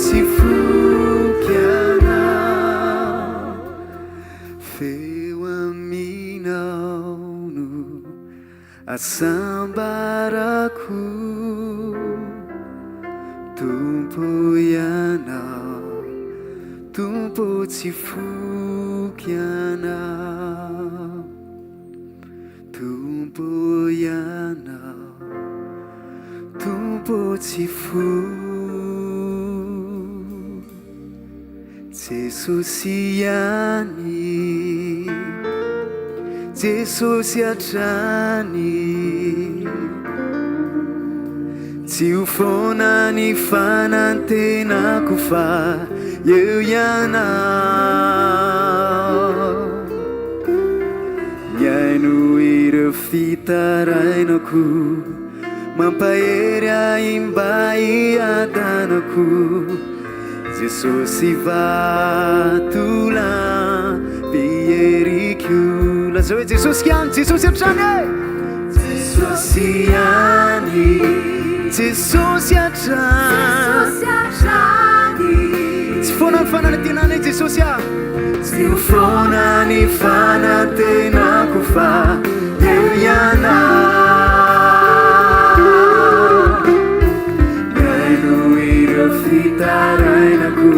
tsy foky anao. Feo aminao no asambarako. Tompo Ianao, Tompo tsy foky anao. Tompo Ianao, Tompo tsy foky. Jesosy ihany, Jesosy hatrany. Tsy ho foana ny fanantenako fa eo Ianao. Mihaino ireo fitarainako, mampahery ahy mba hiadanako. Jesosy vatolampy heriko. Lazao hoe Jesosy ihany, Jesosy hatrany e! Jesosy ihany, Jesosy hatrany. Jesosy hatrany. Tsy foana ny fanantenana e Jesosy ah. Tsy ho foana ny fanantenako fa eo ianao. Mihaino ireo fitarainako,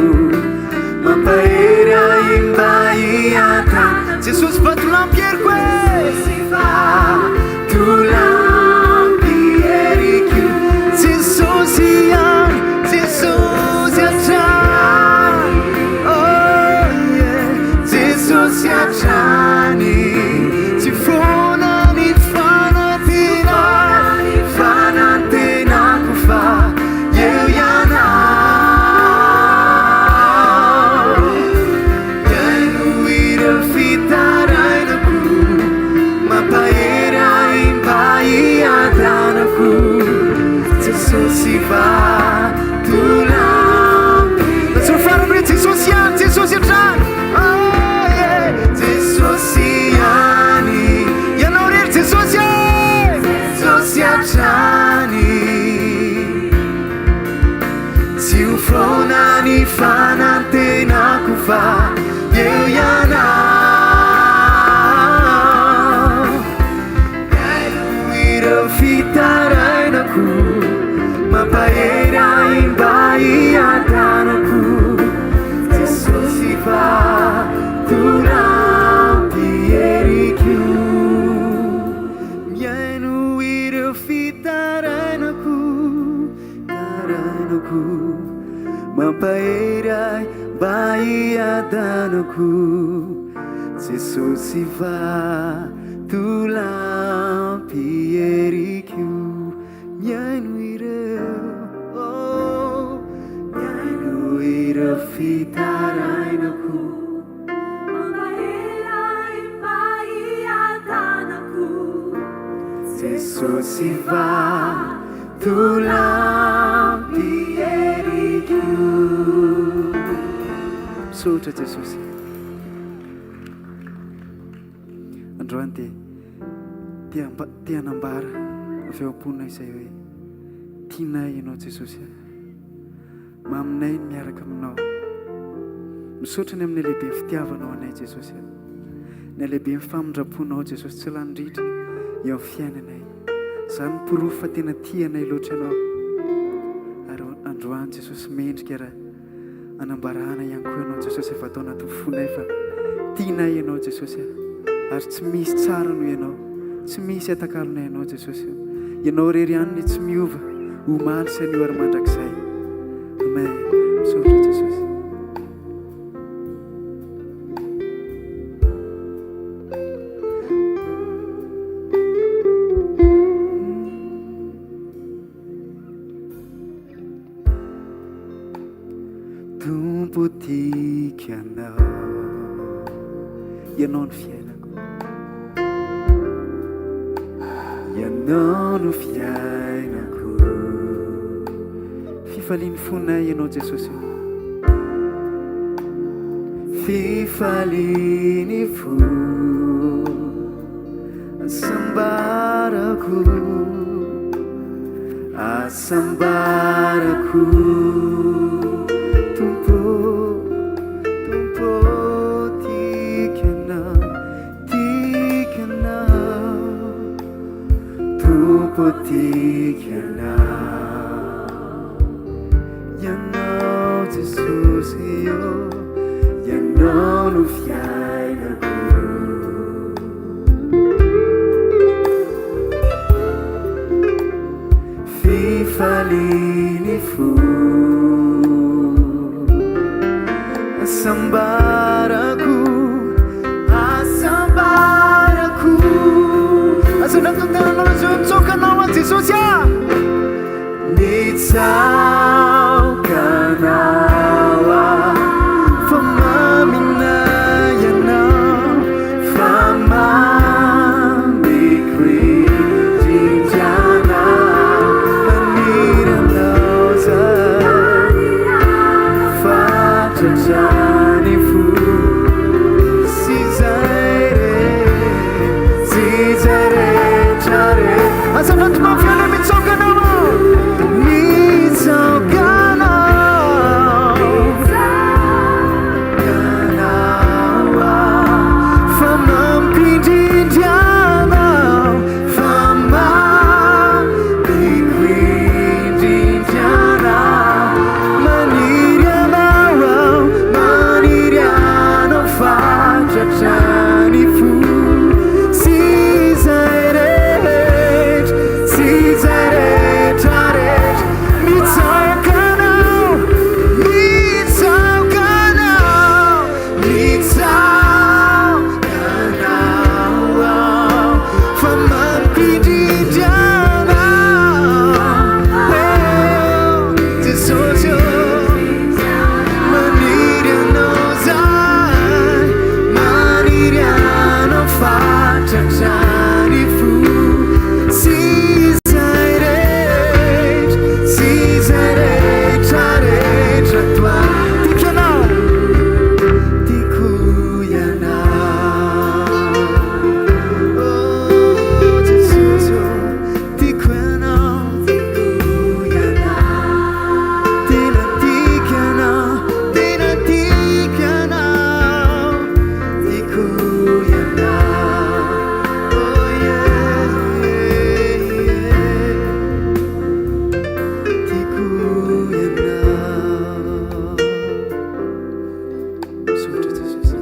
mampahery ahy mba hiadana. Jesosy vatolampy heriko e! Jesosy vatolampy heriko. Jesosy ihany, Jesosy hatrany. Oh yeah, Jesosy hatrany. Tsy foana ny fanantenana, fanantenako fa eo ianao. Mihaino ireo fitarainako, mampahery ahy mba hiadanako. Jesosy vatolampy. Antsoy farany hoe Jesosy ihany, Jesosy hatrany. Oh yeah, Jesosy ihany. Ianao irery Jesosy e. Jesosy hatrany. Tsy ho foana ny fanantenako fa eo ianao. Mihaino ireo fitarainako, mampahery ahy mba hiadanako. Jesosy vatolampy heriko. Mihaino ireo fitarainako, tarainako, mampahery ahy mba hiadanako. Jesosy vatolampy heriko. Mihaino ireo, oh, mihaino ireo fitarainako. Mampahery ahy mba hiadanako. Jesosy vatolampy heriko. Misaotra Jesosy. Androany dia te hamba- te hanambara avy ao am-ponay izay hoe tianay ianao Jesosy a. Maminay ny miaraka aminao. Misaotra ny amin'ny halehiben'ny fitiavanao anay Jesosy a. Ny halehiben'ny famindram-ponao Jesosy tsy lany ritra eo amin'ny fiainanay. Izany no porofo fa tena tia anay loatra ianao. Ary androany Jesosy mendrika raha anambarana ihany koa ianao Jesosy efa atao anatin'ny fonay fa tianay ianao Jesosy a. Ary tsy misy tsara noho ianao. Tsy misy atakalonay anao Jesosy o. Ianao irery ihany ny tsy miova omaly sy anio ary mandrakizay. Amen. Misaotra Jesosy. Tompo tiako ianao. Ianao no fiainako. Ianao no fiainako. Fifalian'ny fonay ianao Jesosy o. Fifalian'ny fo. Asambarako, asambarako. Ianao Jesosy ô, Ianao no fiainako. Fifalian'ny fo, hasambarako, hasambarako. Asandrato ny tananao raha zao mitsaoka anao an'i Jesosy ah. Nitsaoka anao aho fa mamina ianao fa mamiko indrindra anao maniry anao zahay fatratra ny fo sy izay rehetra sy izay rehetra rehetra Asandrato mafy anie mitsaoka anao aho Mitsaoka anao Anao aho Fa mamiko indrindra anao Fa mamiko indrindra anao Maniry anao aho Maniry anao fatratra ny fo Sy izay rehetra Sy izay rehetra rehetra Mitsaoka anao Mitsaoka anao Mitsaoka anao aho Fa mamiko indrindra anao Oh Jesosy ô Maniry anao zahay Maniry anao fatratra ny fo Sy izay rehetra Sy izay rehetra rehetra toa Tiako ianao Tiako ianao Oh Jesosy ô Tiako ianao Tiako ianao Tena tiako ianao Tena tiako ianao Tiako ianao Oh yeah, yeah. Tiako ianao Misaotra Jesosy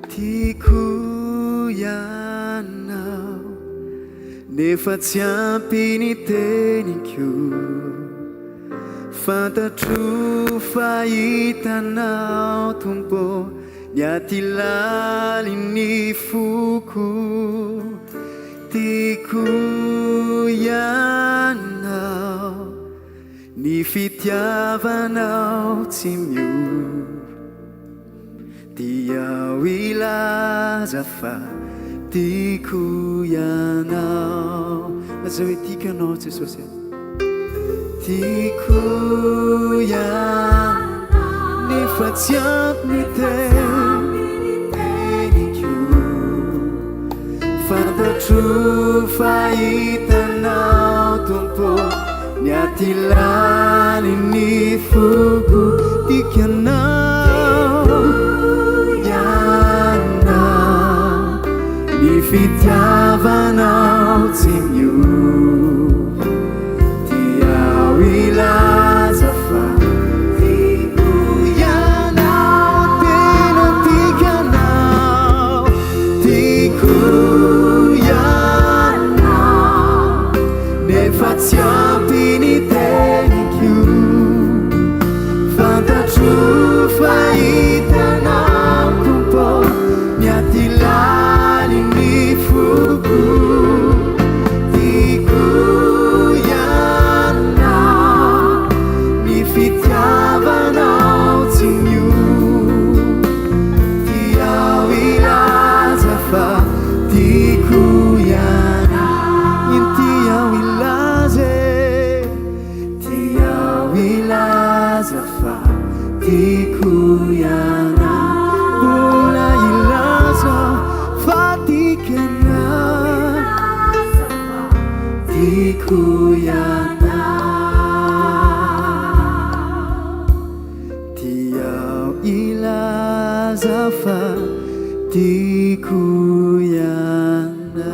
Tiako ianao Nefa tsy ampy ny teniko Fantatro fa hitanao Tompo Ny aty lalin'ny foko Tiako ianao Ny fitiavanao tsy miova Dia ho hilaza fa tiako ianao Lazao hoe tiako ianao Jesosy a Tiako ianao Nefa tsy ampy ny teniko Fantatro fa hitanao Tompo Ny aty lalin'ny foko Tiako ianao Ianao Ny fitiavanao tsy miova Dia ho hilaza fa tiako ianao Tena tiako ianao Tiako ianao Nefa tsy ampy ny teniko Fantatro fa hitanao Tompo Ny aty lalin'ny foko Tiako ianao Ny fitiavanao tsy miova Dia ho hilaza fa tiako ianao Inty aho hilaza e Tia aho hilaza fa tiako ianao Mbola hilaza fa tiako ianao Tiako ianao Tia aho hilaza fa tiako ianao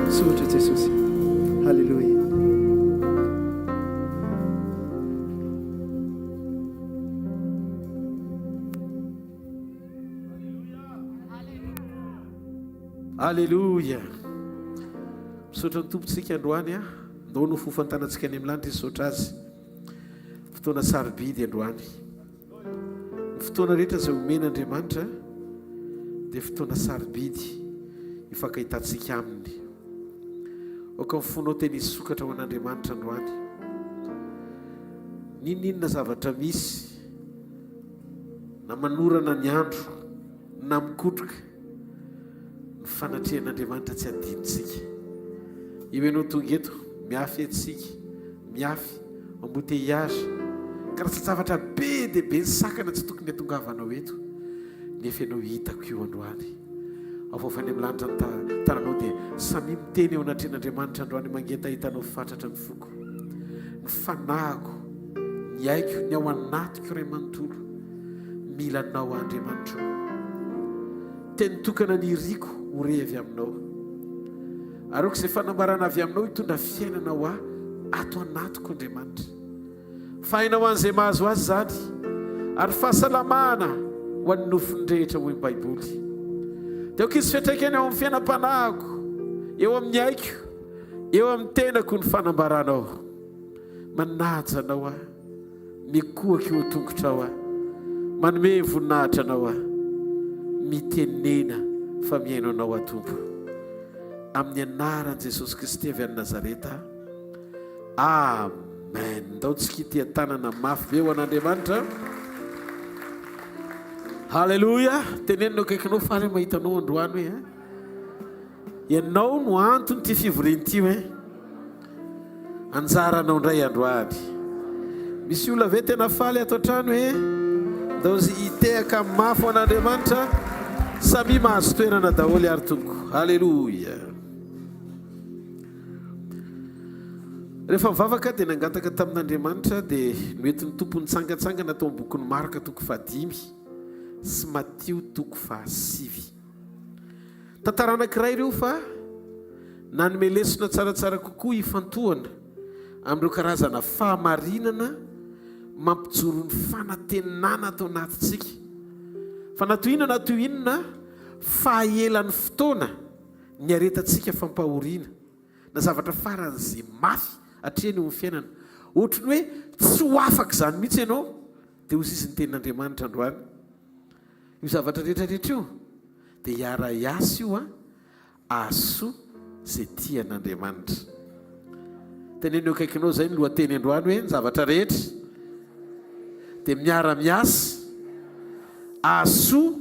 Misaotra Jesosy. Haleloia. Aleloia! Misaotra ny Tompo tsika androany a. Ndao no fofantanantsika any amin'ny lanitra hisaotra Azy. Fotoana sarobidy androany. Ny fotoana rehetra izay omen'Andriamanitra dia fotoana sarobidy hifankahitantsika Aminy. Aoka ny fonao tena hisokatra ho an'Andriamanitra androany. N'inon'inona zavatra misy, na manorana ny andro, na mikotroka, ny fanatrehan'Andriamanitra tsy adinontsika. Io ianao tonga eto, miafy antsika, miafy, embouteillage, karazan-javatra be dia be ny sakana tsy tokony hatongavanao eto, nefa ianao hitako io androany. Avoavo any amin'ny lanitra ny tananao dia samia miteny eo anatrehan'Andriamanitra androany mangetaheta anao fatratra ny foko, ny fanahiko, ny aiko, ny ao anatiko iray manontolo. Mila Anao aho Andriamanitro. Teny tokana ny iriko ho re avy Aminao. Ary aoka izay fanambarana avy Aminao hitondra fiainana ho ahy ato anatiko Andriamanitra. Fahaina ho an'izay mahazo azy izany, ary fahasalamana ho an'ny nofony rehetra hoy ny Baiboly. Dia aoka hisy fiantraikany ao amin'ny fiainam-panahiko, eo amin'ny aiko, eo amin'ny tenako ny fanambaranao. Manaja Anao aho. Mikohaka eo an-tongotrao aho. Manome voninahitra Anao aho. Mitenena fa mihaino Anao aho Tompo. Amin'ny anaran'i Jesosy Kristy avy any Nazareta. Amen. Ndao tsika hitia-tanana mafy be ho an'Andriamanitra. Haleloia. Teneno ny akaikinao faly aho mahita anao androany hoe. Eh? Ianao no anton'ity fivoriana ity hoe. Anjaranao indray androany. Misy olona ve tena faly ato an-trano e? Ndao hitehaka mafy ho an'Andriamanitra. Samia mahazo toerana daholo ary tompoko. Aleloia. Rehefa mivavaka dia nangataka tamin'Andriamanitra dia noentin'ny Tompo nitsangantsangana tao amin'ny bokin'i Marka toko fahadimy sy Matio toko fahasivy. Tantara anankiray ireo fa nanome lesona tsaratsara kokoa hifantohana amin'ireo karazana fahamarinana mampijoro ny fanantenana ato anatintsika. Fa na toy inona na toy inona fahaelan'ny fotoana niaretantsika fampahoriana na zavatra faran'izay mafy atrehina eo amin'ny fiainana, ohatry ny hoe tsy ho afaka izany mihitsy ianao, dia hoy izy ny tenin'Andriamanitra androany, Io zavatra rehetra rehetra io dia hiara-hiasa io an, ahasoa izay tia an'Andriamanitra. Teneno eo akaikinao izay ny lohateny androany hoe ny zavatra rehetra dia miara-miasa ahasoa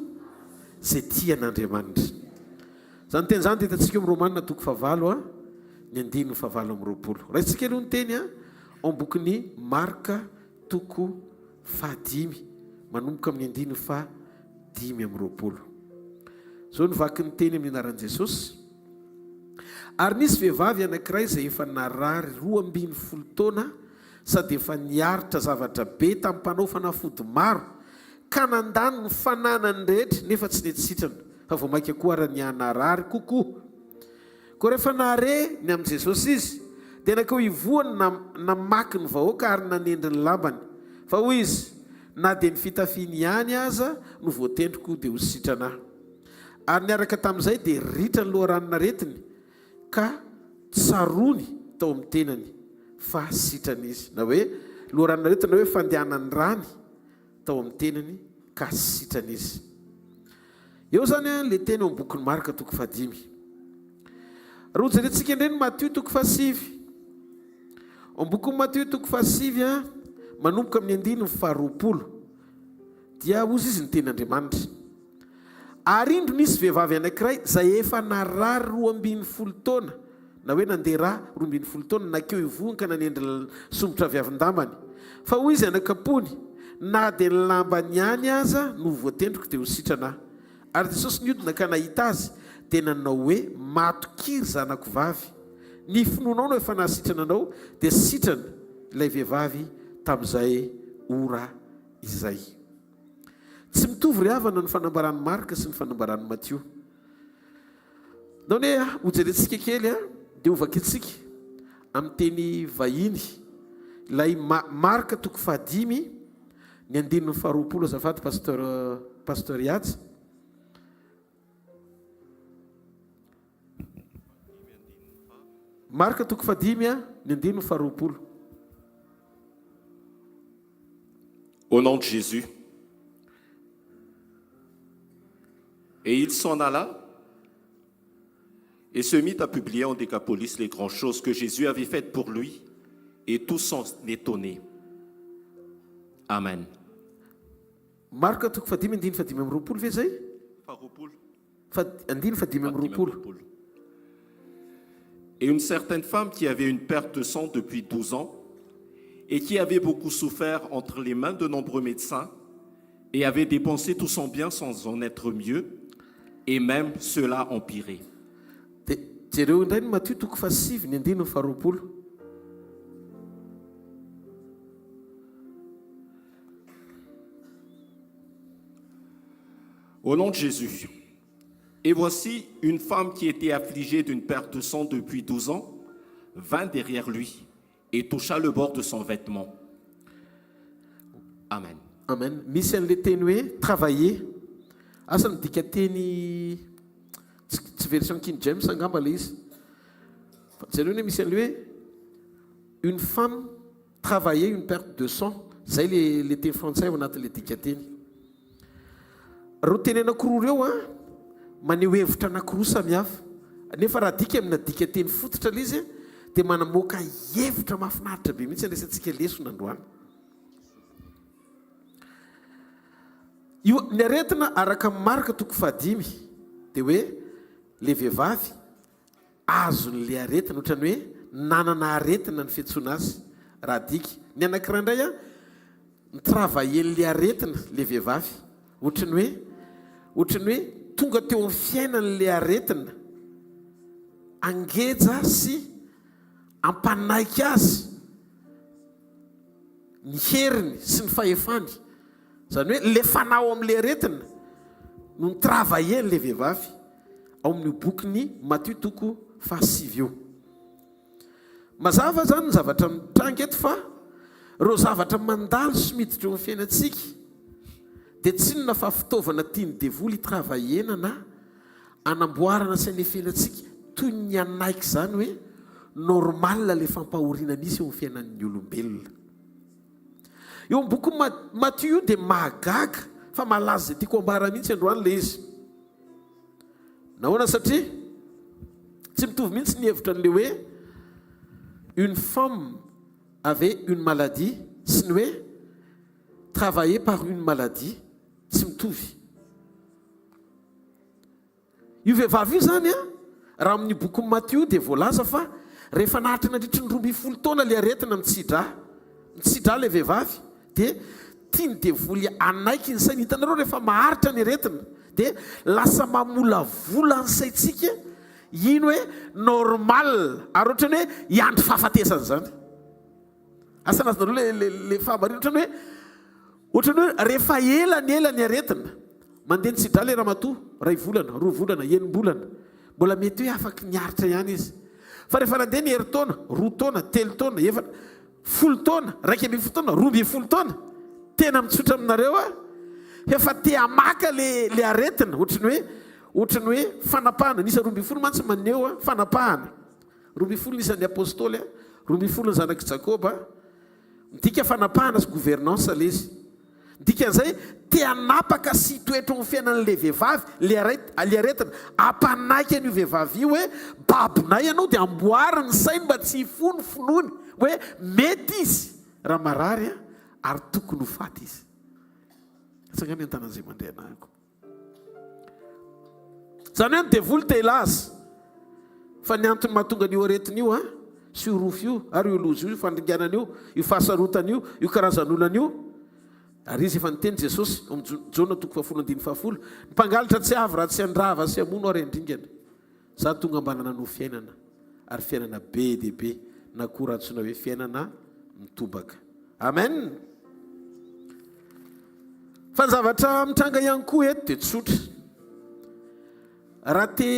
izay tia an'Andriamanitra. Izany teny izany dia hitantsika eo amin'ny Romana toko fahavalo an, ny andininy fahavalo amby 20. Raisintsika aloha ny teny an, ao amin'ny bokin'i Marka toko fahadimy, manomboka amin'ny andininy faha 25. Izao no vaky ny teny amin'ny anaran'i Jesosy, Ary nisy vehivavy anankiray izay efa narary 12 taona sady efa niaritra zavatra be tamin'ny mpanao fanafody maro, ka nandany ny fananany rehetra, nefa tsy nety sitrana, fa vao mainka koa ara nihanarary kokoa. Koa rehefa nahare ny amin'i Jesosy izy, dia nankeo ivohony namaky ny vahoaka ary nanendry ny lambany. Fa hoy izy, Na dia ny fitafiany ihany aza no voatendriko dia ho sitrana aho. Ary niaraka tamin'izay dia ritra ny loharanon'aretiny ka tsaroany tao amin'ny tenany fa sitrana izy. Na hoe loharanon'aretina hoe fandehanan'ny rany tao amin'ny tenany ka sitrana izy. Eo izany an, ilay teny ao amin'ny bokin'i Marka toko fahadimy. Raha hojerentsika indray ny Matio toko fahasivy. Ao amin'ny bokin'i Matio toko fahasivy an, manomboka amin'ny andininy faharoapolo, dia hozy izy ny tenin'Andriamanitra. Ary indro nisy vehivavy anankiray izay efa narary 12 taona, na hoe nandeha ra 12 taona, nankeo ivohony ka nanendry somotra avy avin-dambany. Fa hoy izy anakam-pony, Na dia ny lambany ihany aza no voatendriko dia ho sitrana aho. Ary Jesosy nihodina ka nahita azy, dia nanao hoe, Matokia, ry zanako vavy, ny finoanao no efa nahasitrana anao, dia sitrana ilay vehivavy tamin'izay ora izay. Tsy mitovy ry havana ny fanambaran'i Marka sy ny fanambaran'i Matio. Ndao anie hojerentsika kely dia hovakintsika. Amin'ny teny vahiny, ilay Marka toko fahadimy, ny andininy faharoapolo azafady Pasteur Pasteur Yaja. Marka toko fahadimy, ny andininy faharoapolo. Au nom de Jésus. Et il s'en alla et se mit à publier en Décapolis les grandes choses que Jésus avait faites pour lui, et tous s'en étonnaient. Amen. Marka toko fahadimy andininy fahadimy amby roapolo ve zay? Faharoapolo. Fa andininy fahadimy amby roapolo. Et une certaine femme qui avait une perte de sang depuis 12 ans et qui avait beaucoup souffert entre les mains de nombreux médecins et avait dépensé tout son bien sans en être mieux, et même cela empirait. Dia jereo indray ny Matio toko fahasivy ny andininy faharoapolo. Au nom de Jésus. Et voici une femme qui était affligée d'une perte de sang depuis 12 ans, vint derrière lui et toucha le bord de son vêtement. Amen. Amen. Misy an'ilay teny hoe travailler. Asa ny dika teny tsy version King James angamba ilay izy. Fa jereo ny misy an'ilay hoe une femme travaillait une perte de sang. Zay le le teny frantsay ao anatin'ilay dika teny. Ireo teny anankiroa ireo an, maneho hevitra anankiroa samihafa. Nefa raha adika amina dika teny fototra ilay izy dia manamoaka hevitra mahafinaritra be mihitsy andraisantsika lesona androany. Io ny aretina araka ny Marka toko fahadimy dia hoe le vehivavy azon'le aretina ohatran'ny hoe nanana aretina ny fiantsoana azy raha adika. Ny anankiray indray an, ni-travailler-n'le aretina le vehivavy ohatran'ny hoe ohatran'ny hoe tonga teo amin'ny fiainan'le aretina angeja sy ampanaiky azy ny heriny sy ny fahefany. Izany hoe le fanahy ao amin'ilay aretina no ni-travailler an'ilay vehivavy ao amin'io bokin'i Matio toko fahasivy io. Mazava izany ny zavatra mitranga eto fa ireo zavatra mandalo sy miditra eo amin'ny fiainantsika dia tsy inona fa fitaovana tian'ny devoly hi-travailler-na na anamboarana sy anefena antsika toy ny hanaiky izany hoe normal ilay fampahoriana misy eo amin'ny fiainan'ny olombelona. Eo amin'ny bokin'i Matio io dia mahagaga fa malaza izay tiako ambara mihitsy androany ilay izy. Nahoana? Satria tsy mitovy mihitsy ny hevitra an'ilay hoe une femme avait une maladie sy ny hoe travailler par une maladie tsy mitovy. Io vehivavy io izany an, raha amin'ny bokin'i Matio dia voalaza fa rehefa naharitra nandritry ny 12 taona ilay aretina mitsi-drà, mitsi-drà ilay vehivavy, dia tian'ny devoly hanaiky ny sainy. Hitanareo rehefa maharitra ny aretina dia lasa mamolavola ny saintsika hino hoe normal ary ohatran'ny hoe hiandry fahafatesana izany. Asa na azonareo le le le fahamarinana ohatran'ny hoe ohatran'ny hoe rehefa ela ny ela ny aretina, mandeha ny tsi-drà le ramatoa, iray volana, roa volana, enim-bolana, mbola mety hoe afaky niaritra ihany izy. Fa rehefa nandeha ny herintaona, roa taona, telo taona, efatra, folo taona, 11 taona, 12 taona, tena mitsotra aminareo aho, efa te hamaka le le aretina, ohatran'ny hoe ohatran'ny hoe fanapahana, ny isa 12 mantsy maneho fanapahana. 12 ny isan'ny Apostoly, 12 ny zanak'i Jakoba, midika fanapahana sy gouvernance ilay izy. Ny dikan'izay, te hanapaka sy hitoetra ao amin'ny fiainan'ilay vehivavy ilay aretina, hampanaiky an'io vehivavy io hoe babonay ianao dia amboary ny sainy mba tsy hifoha ny finoany hoe mety izy raha marary ary tokony ho faty izy. Atsangano ny tanan'izay mandre anahako. Izany hoe ny devoly te hilaza fa ny antony mahatonga an'io aretina io an, sy io rofy io ary io loza io, io fandringanana io, io fahasarotana io, io karazan'olana io, ary izy efa niteny Jesosy ao amin'ny Jaona toko fahafolo andininy fahafolo, ny mpangalatra tsy avy raha tsy handrava sy hamono ary handringana. Za tonga mba nanano fiainana ary fiainana be dia be na koa raha antsoina hoe fiainana mitobaka. Amen! Fa ny zavatra mitranga ihany koa eto dia tsotra. Raha te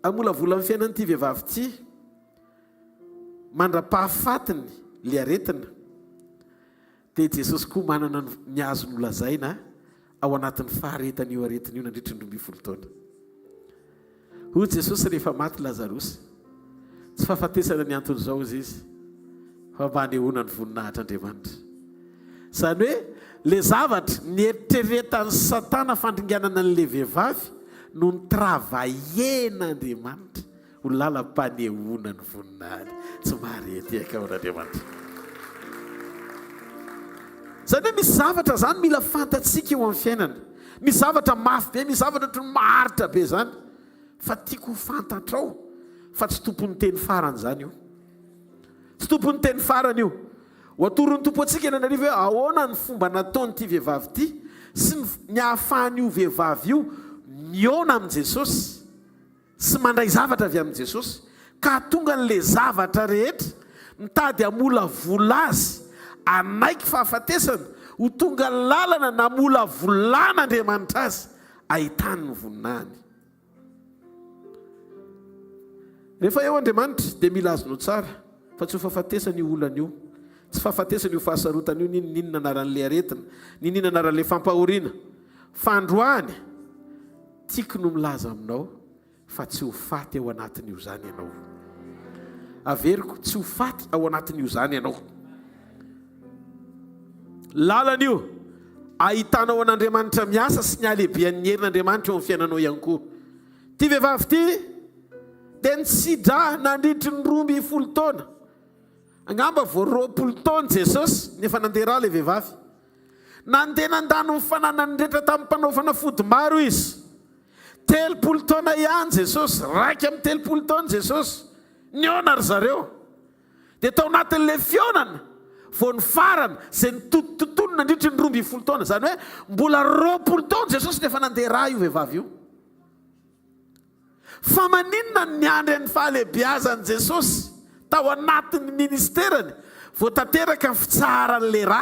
hamolavola ny fiainan'ity vehivavy ity. mandra-pahafatiny le aretina, dia Jesosy koa manana ny azony holazaina ao anatin'ny faharetana io aretina io nandritry ny 12 taona. Hoy Jesosy rehefa maty Lazarosy, Tsy fahafatesana ny anton'izao, hozy Izy, fa mba hanehoana ny voninahitr'Andriamanitra. Izany hoe, ilay zavatra nieritreretan'i Satana fandringanana an'ilay vehivavy no ni-travailler-n'Andriamanitra ho lalam-panehoana ny voninahiny. Tsy mahare tehaka ao an'Andriamanitra. Izany hoe misy zavatra izany mila fantatsika eo amin'ny fiainana. Misy zavatra mafy be, misy zavatra ohatran'ny maharitra be izany. Fa tiako ho fantatrao fa tsy tompon'ny teny farany izany io. Tsy tompon'ny teny farany io. Ho atoron'ny Tompo antsika eny an'arivo hoe ahoana ny fomba nataon'ity vehivavy ity sy ny ahafahan'io vehivavy io mihaona amin'i Jesosy. sy mandray zavatra avy amin'i Jesosy ka hahatonga an'ilay zavatra rehetra mitady hamolavola azy hanaiky fahafatesana ho tonga lalana namolavolan'Andriamanitra azy ahitany ny voninahiny. Rehefa eo Andriamanitra dia mila azonao tsara fa tsy ho fahafatesana io olana io, tsy fahafatesana io fahasarotana io, n'inon'inona anaran'ilay aretina, n'inon'inona anaran'ilay fampahoriana. Fa androany Tiako no milaza aminao fa tsy ho faty ao anatin'io izany ianao. Averiko, tsy ho faty ao anatin'io izany ianao. Lalana io, ahitanao an'Andriamanitra miasa sy ny halehibean'ny herin'Andriamanitra eo amin'ny fiainanao ihany koa. Ity vehivavy ity dia nisidra nandritry ny 12 taona. Angamba vao 20 taona Jesosy nefa nandeha ra ilay vehivavy. Nandeha nandany ny fananany rehetra tamin'ny mpanao fanafody maro izy. 30 taona ihany Jesosy, 31 taona Jesosy. Nihaona ry zareo. Dia tao anatin'ilay fihaonana vao nifarana izay nitotototono nandritry ny 12 taona. Izany hoe mbola 20 taona Jesosy no efa nandeha ra io vehivavy io. Fa maninona no niandry ny fahalehibeazan'i Jesosy tao anatin'ny ministerany vao tanteraka ny fitsaharan'ilay ra,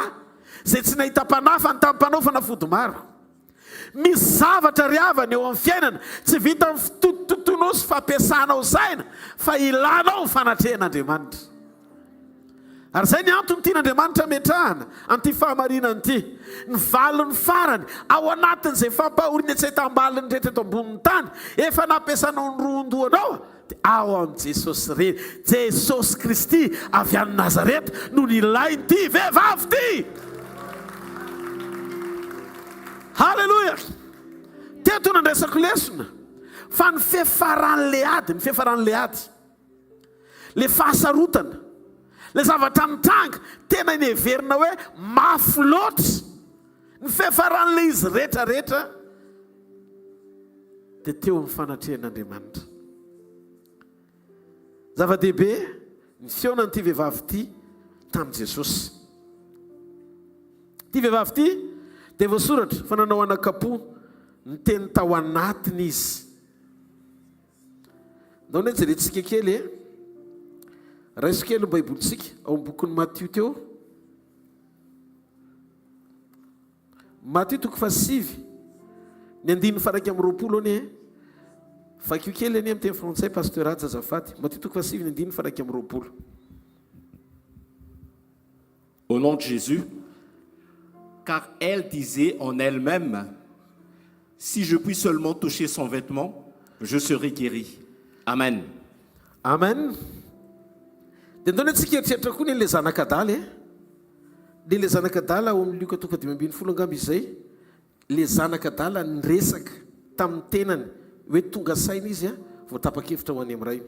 izay tsy nahitam-panafany tamin'ny mpanao fanafody maro? Misy zavatra ry havana eo amin'ny fiainana tsy vitan'ny fitotototoanao sy fampiasanao saina fa ilanao ny fanatrehan'Andriamanitra. Ary izay ny antony tian'Andriamanitra hametrahana an'ity fahamarinana ity. Ny valiny farany, ao anatin'izay fampahoriana tsy ahitam-baliny rehetra eto ambonin'ny tany, efa nampiasanao ny rohon-dohanao, dia ao amin'i Jesosy irery, Jesosy Kristy avy any Nazareta no nilain'ity vehivavy ity! Haleloia! Teto no nandraisako lesona fa ny fiafaran'ilay ady, ny fiafaran'ilay ady. Le fahasarotana, le zavatra mitranga, tena neverina hoe mafy loatra ny fiafaran'ilay izy rehetra rehetra dia teo amin'ny fanatrehan'Andriamanitra. Zava-dehibe ny fihaonan'ity vehivavy ity tamin'i Jesosy. Ity vehivavy ity dia voasoratra fa nanao anakapo niteny tao anatiny izy. Ndao anie jerentsika kely e. Raiso kely ny Baibolintsika ao amin'ny bokin'i Matio teo. Matio toko fahasivy, ny andininy faha-21 anie. Vakio kely anie amin'ny teny frantsay Pasteur Haja azafady. Matio toko fahasivy, ny andininy faha-21. Au nom de Jésus, car elle disait en elle-même, si je puis seulement toucher son vêtement, je serai guérie. Amen. Amen. Dia ndao antsika hieritreritra koa ny an'ilay zanak'adala e. Ny ilay zanak'adala ao amin'ny Lioka toko 15 angamba izay. Ilay zanak'adala niresaka tamin'ny tenany hoe tonga saina izy vao tapa-kevitra ho any amin'ny rainy.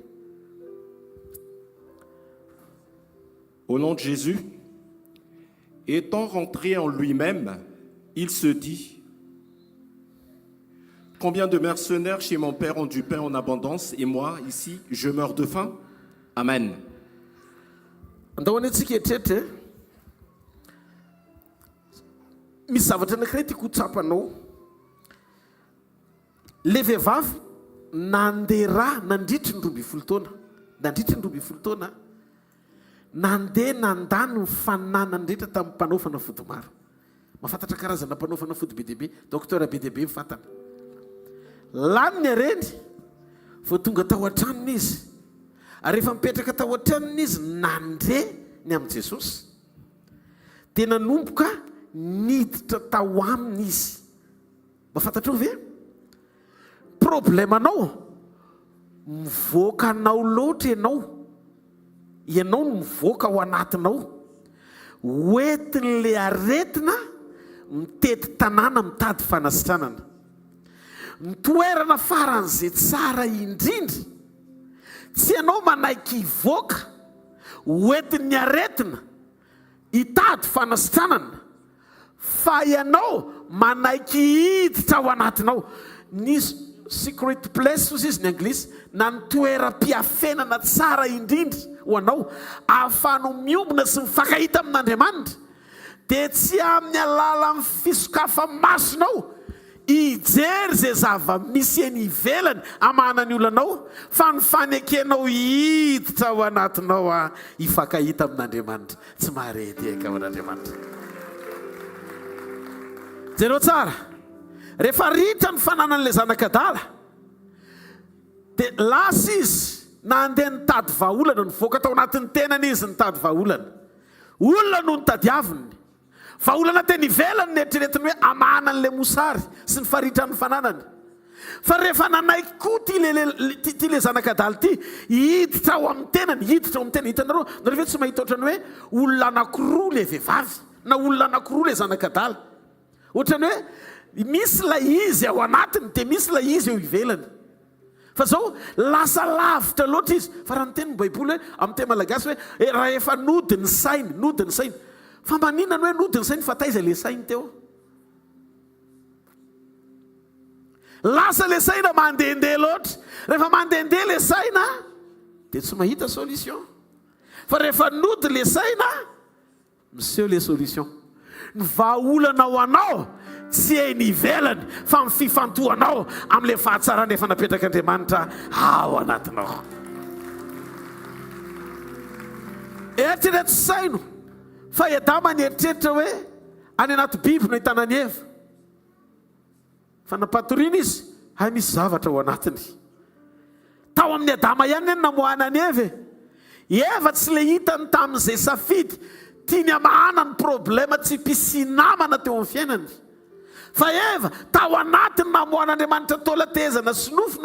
Au nom de Jésus, étant rentré en lui-même, il se dit, Combien de mercenaires chez mon père ont du pain en abondance et moi, ici, je meurs de faim? Amen. Andao anie tsika hieritreritra e. Misy zavatra anankiray tiako ho tsapanao. Ilay vehivavy nandeha rà nandritry ny 12 taona. Nandritry ny 12 taona, nandeha nandany ny fananany rehetra tamin'ny mpanao fanafody maro. Mahafantatra karazana mpanao fanafody be dia be, docteur be dia be ny fantany. Lany ny hareny, vao tonga tao an-tranony izy. Ary rehefa nipetraka tao an-tranony izy nandre ny amin'i Jesosy, dia nanomboka niditra tao aminy izy. Mba fantatrao ve? Problème-nao, mivoaka anao loatra ianao. Ianao no mivoaka ao anatinao. Hoentin'ilay aretina mitety tanàna mitady fanasitranana. Ny toerana faran'izay tsara indrindra, tsy ianao manaiky hivoaka, hoentin'ny aretina hitady fanasitranana, fa ianao manaiky hiditra ao anatinao. Ny secret place hozy izy ny anglisy, na ny toeram-piafenana tsara indrindra ho anao, ahafahanao miombona sy mifankahita amin'Andriamanitra, dia tsy amin'ny alalan'ny fisokafa-masonao hijery izay zava-misy eny ivelany hamahana ny olanao, fa ny fanekenao hiditra ao anatinao hifankahita amin'Andriamanitra. Tsy mahare tehaka ho an'Andriamanitra. Jereo tsara, rehefa ritra ny fananan'ilay zanak'adala, dia lasa izy nandeha nitady vahaolana, nivoaka tao anatin'ny tenany izy nitady vahaolana. Olona no notadiaviny. Vahaolana teny ivelany no eritreretiny hoe hamahana an'ilay mosary sy ny faritran'ny fananany. Fa rehefa nanaiky koa ity le ity le zanak'adala ity hiditra ao amin'ny tenany, hiditra ao amin'ny tenany. Hitanareo, nareo ve tsy mahita ohatran'ny hoe olona anankiroa le vehivavy na olona anankiroa le zanak'adala? Ohatran'ny hoe misy ilay izy ao anatiny dia misy ilay izy eo ivelany. Fa zao lasa lavitra loatra izy. Fa raha niteny ny baiboly hoe amin'ny teny malagasy hoe eh, raha efa nody ny sainy, nody ny sainy. Fa maninona no hoe nody ny sainy fa taiza ilay sainy teo? Lasa ilay saina mandehandeha loatra. Rehefa mandehandeha ilay saina dia tsy mahita solution. Fa rehefa nody ilay saina Miseho le solution. Ny vahaolana ho anao tsy eny ivelany fa ny fifantohanao amin'ilay fahatsarana efa napetrak'Andriamanitra ao anatinao. Eritrereto sy saino fa i Adama nieritreritra hoe any anaty biby no ahitana an'i Eva. Fa nampatoriana izy, hay misy zavatra ao anatiny. Tao amin'i Adama ihany anie no namoahana an'i Eva e. I Eva tsy le hitany tamin'izay safidy tiany hamahana ny problème tsy mpisi-namana teo amin'ny fiainany. Fa Eva, tao anatiny namoahan'Andriamanitra taolan-tehezana sy nofo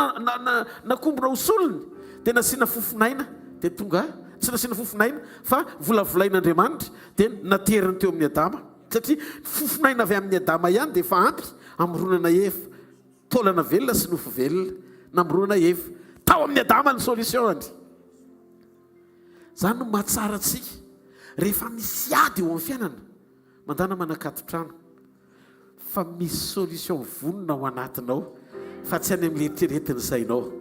nakombona ho solony, dia nasiana fofon'aina, dia tonga, tsy nasiana fofon'aina, fa volavolain'Andriamanitra, dia nateriny teo amin'i Adama. Satria ny fofon'aina avy amin'i Adama ihany dia efa ampy hamoronana Eva, taolana velona sy nofo velona. Namoronana Eva. Tao amin'i Adama ny solution-ny. Izany no mahatsara antsika. Rehefa misy ady eo amin'ny fiainana, mandana manakaton-trano. Fa misy solution vonona ao anatinao fa tsy any amin'ny eritreretin'ny sainao.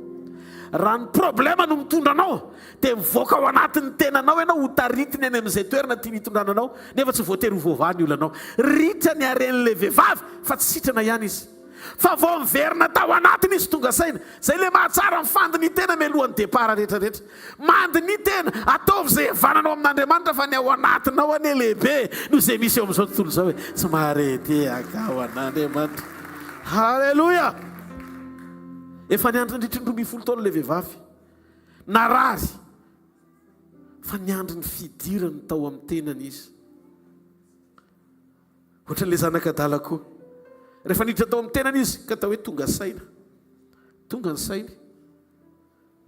Raha ny problème no mitondra anao dia mivoaka ao anatin'ny tenanao ianao ho taritiny any amin'izay toerana tiany hitondrana anao nefa tsy voatery ho voavaha ny olanao. Ritra ny haren'ilay vehivavy fa tsy sitrana ihany izy. Fa vao miverina tao anatiny izy tonga saina. Zay le mahatsara ny fandinitena mialohan'ny départ rehetra rehetra. Mandiniha tena, ataovy izay hihavananao amin'Andriamanitra fa ny ao anatinao anie lehibe noho izay misy eo amin'izao tontolo izao e. Tsy mahare tehaka ho an'Andriamanitra. Haleloia! Efa niandry nandritry ny 12 taona ilay vehivavy. Narary. Fa niandry ny fidirany tao amin'ny tenany izy. Ohatran'ilay zanak'adala koa. Rehefa niditra tao amin'ny tenany izy ka atao hoe tonga saina. Tonga ny sainy.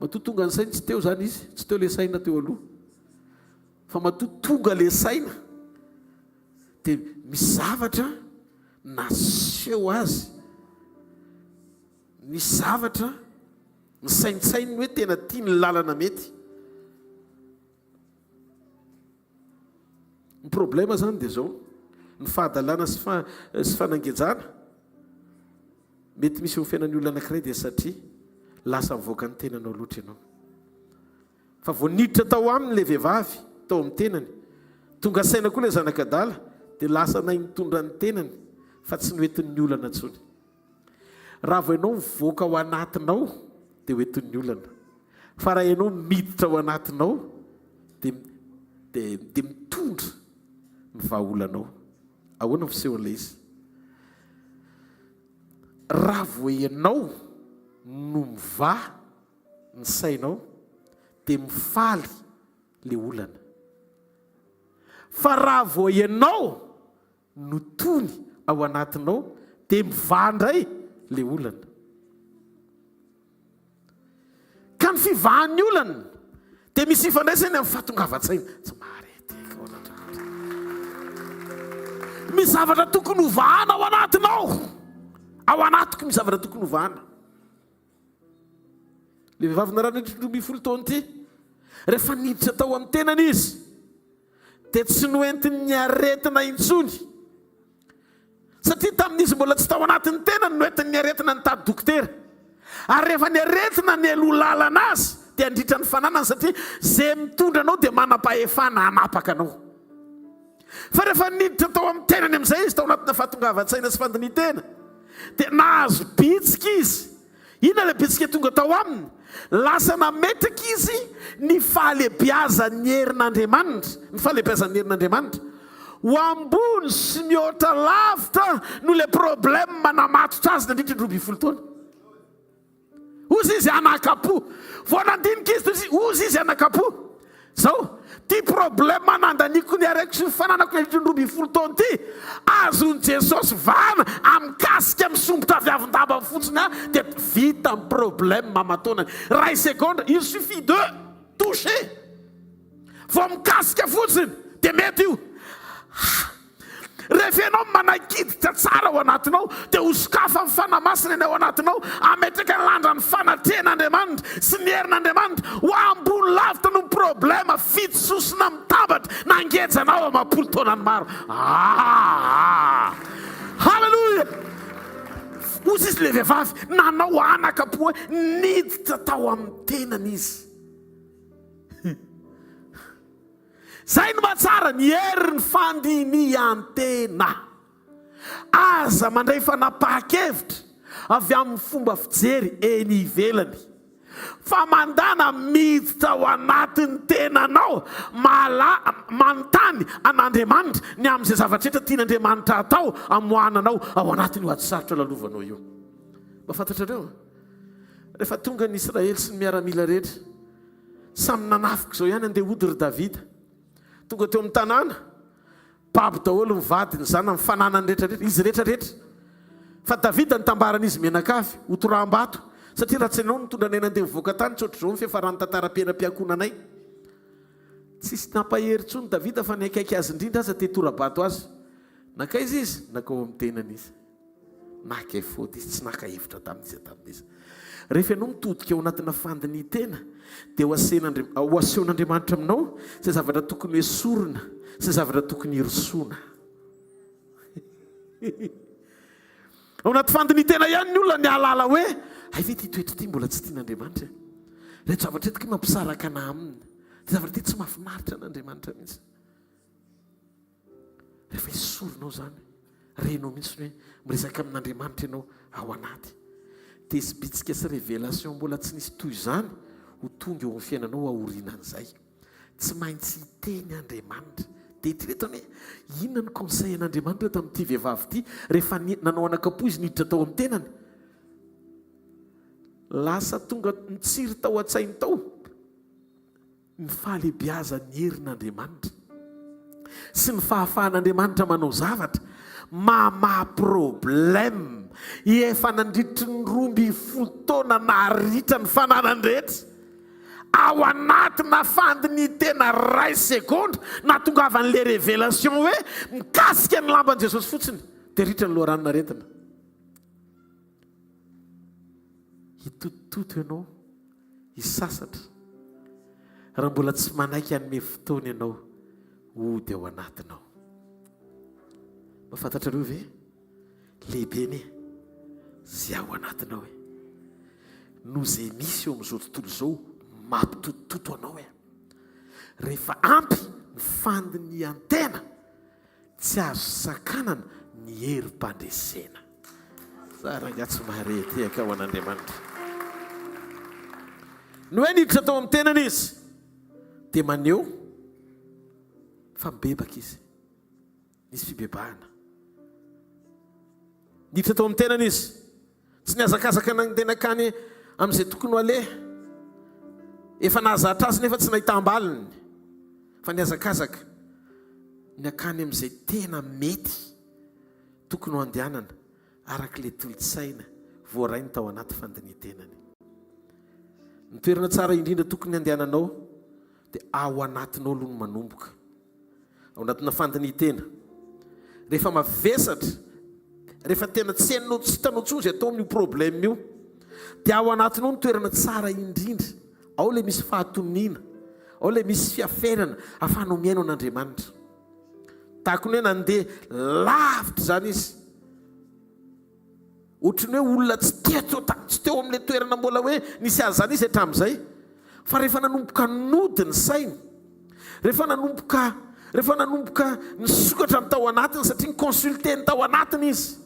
Matoa tonga ny sainy, tsy teo izany izy, tsy teo ilay saina teo aloha. Fa matoa tonga ilay saina, dia misy zavatra naseho azy, nisy zavatra nisaintsaininy hoe tena tia ny lalana mety. Ny problème zany dia zao, ny fahadalana sy fa sy fanangejana mety misy eo amin'ny fiainan'ny olona anankiray dia satria lasa mivoaka ny tenanao loatra ianao. Fa vao niditra tao aminy ilay vehivavy, tao amin'ny tenany, tonga saina koa ilay zanak'adala dia lasa nahay nitondra ny tenany fa tsy noentin'ny olana intsony. Raha vao ianao mivoaka ao anatinao dia ho entin'ny olana. Fa raha ianao miditra ao anatinao dia dia dia mitondra ny vahaolanao. Ahoana ny fisehon'ilay izy? Raha vao ianao no mivaha ny sainao. dia mifaly le olana. Fa raha vao ianao no tony ao anatinao dia mivaha indray le olana. Ka ny fivahan'ny olana dia misy ifandraisany amin'ny fahatongavan-tsaina. Tsy mahare teka ao anatinao. Misy zavatra tokony hovahana ao anatinao. Ao anatiko misy zavatra tokony hovahana. Ilay vehivavy narary nandritra ny 12 taona ity, rehefa niditra tao amin'ny tenany izy, dia tsy noentin'ny aretina intsony. Satria tamin'izy mbola tsy tao anatin'ny tenany no entin'ny aretina nitady dokotera. Ary rehefa ny aretina nialoha lalana azy, dia handritra ny fananany satria izay mitondra anao dia manam-pahefana hanapaka anao. Fa rehefa niditra tao amin'ny tenany amin'izay izy, tao anatina fahatongavan-tsaina sy fandinihan-tena, dia nahazo bitsika izy. Inona ilay bitsika tonga tao aminy? Lasa nametraka izy ny fahalebiazan'ny herin'Andriamanitra, ny fahalebiazan'ny herin'Andriamanitra, ho ambony sy mihoatra lavitra noho ilay problème namatotra azy nandritra ny 12 taona. Hozy izy anakapo. Vao nandinika izy dia hozy izy anakapo. Zao, ty problème nandaniako ny hareko sy ny fananako nandritry ny 12 taona ty, azon'i Jesosy vahana amin'ny kasika misombotra avy avon-damba fotsiny ahy dia vita ny problème aman-taonany. Ray segondra, il suffit de toucher. Vao mikasika fotsiny dia mety io. Rehefa ianao manaiky hiditra tsara ao anatinao, dia ho sokafan'ny Fanahy Masina ny ao anatinao, hametraka ny landran'ny fanatrehan'Andriamanitra sy ny herin'Andriamanitra ho ambony lavitra noho ny problema fito sosona mitambatra nangeja anao amam-polo taonany maro. Ah! Haleloia! Hozy izy ilay vehivavy, nanao anaka-po hoe niditra tao amin'ny tenany izy. Zay no mahatsara ny herin'ny fandinihan-tena. Aza mandray fanapahan-kevitra avy amin'ny fomba fijery eny ivelany, fa mandàna miditra ao anatin'ny tenanao, mahala, manontany an'Andriamanitra ny amin'izay zavatra rehetra tian'Andriamanitra hatao hamoahana anao ao anatin'io ady sarotra lalovanao io. Mba fantatrareo, rehefa tonga ny Israely sy ny miaramila rehetra, Samy nanafika izao ihany andeha hody ry Davida. Tonga teo amin'ny tanàna, babo daholo ny vadiny, ny zanany, ny fananany rehetra rehetra, izy rehetra rehetra. Fa Davida nitambaran'izy mianakavy, ho toraham-bato, satria raha tsy ianao no nitondra anay nandeha nivoaka tany, tsy ohatr'izao ny fiafaran'ny tantaram-piainam-piankohonanay. Tsisy nampahery intsony Davida fa ny akaiky azy indrindra aza te hitora-bato azy. Nankaiza izy? Nankao amin'ny tenany izy. Naka efody izy, tsy naka hevitra tamin'iza tamin'iza. Rehefa ianao mitodika ao anatina fandinihan-tena, dia ho asen'Andri- ho asehon'Andriamanitra aminao izay zavatra tokony hoesorina sy izay zavatra tokony hirosoana. Ao anaty fandinihan-tena ihany ny olona ny hahalala hoe, hay ve ity toetra ity mbola tsy tian'Andriamanitra e? Ireto zavatra ireto kay mampisaraka anà aminy. Ity zavatra ity tsy mahafinaritra an'Andriamanitra mihitsy. Rehefa esorinao izany, renao mihitsy ny hoe miresaka amin'Andriamanitra ianao ao anaty. Dia hisy bitsika sy révélation mbola tsy nisy toy izany ho tonga eo amin'ny fiainanao aorianan'izay. Tsy maintsy hiteny Andriamanitra. Dia eritrereto anie, inona no conseil an'Andriamanitra tamin'ity vehivavy ity rehefa nanao anakam-po izy niditra tao amin'ny tenany? Lasa tonga nitsiry tao an-tsainy tao. Ny fahalehibiazan'ny herin'Andriamanitra sy ny fahafahan'Andriamanitra manao zavatra mamaha problème efa nandritry ny 12 taona naharitra ny fananany rehetra ao anatina fandinitena ray segondra nahatongavan'ilay révélation hoe mikasika ny lamban'i Jesosy fotsiny dia ritra ny loharanon'aretina. Hitotototo ianao hisasatra raha mbola tsy manaiky hanome fotoana ianao hody ao anatinao. Mba fantatrareo ve? Lehibe anie izay ao anatinao e. Noho izay misy eo amin'izao tontolo izao mampitotototo anao e. Rehefa ampy ny fandinihan-tena Tsy azo sakanana ny herim-pandresena. Za rangahy tsy mahare tehaka ho an'Andriamanitra. Ny hoe niditra tao amin'ny tenany izy dia maneho fa mibebaka izy. Nisy fibebahana. Niditra tao amin'ny tenany izy. Tsy nihazakazaka nandeha nankany amin'izay tokony ho aleha. Efa nahazatra azy nefa tsy nahitam-baliny fa nihazakazaka ny hankany amin'izay tena mety tokony ho andehanana araka ilay tolo-tsaina voarainy tao anaty fandinihan-tenany. Ny toerana tsara indrindra tokony handehananao dia ao anatinao aloha no manomboka. Ao anatina fandinihan-tena. Rehefa mavesatra, rehefa tena tsy hainao, tsy hitanao intsony izay atao amin'io problème io, dia ao anatinao no toerana tsara indrindra. Ao ilay misy fahatoniana, ao ilay misy fiafenana ahafahanao mihaino an'Andriamanitra. Tahaka ny hoe nandeha lavitra izany izy. Ohatran'ny hoe olona tsy teto, tsy teo amin'ilay toerana mbola hoe nisy azy izany izy hatramin'izay. Fa rehefa nanomboka nody ny sainy, rehefa nanomboka, rehefa nanomboka nisokatra ny tao anatiny satria ni-consulter ny tao anatiny izy.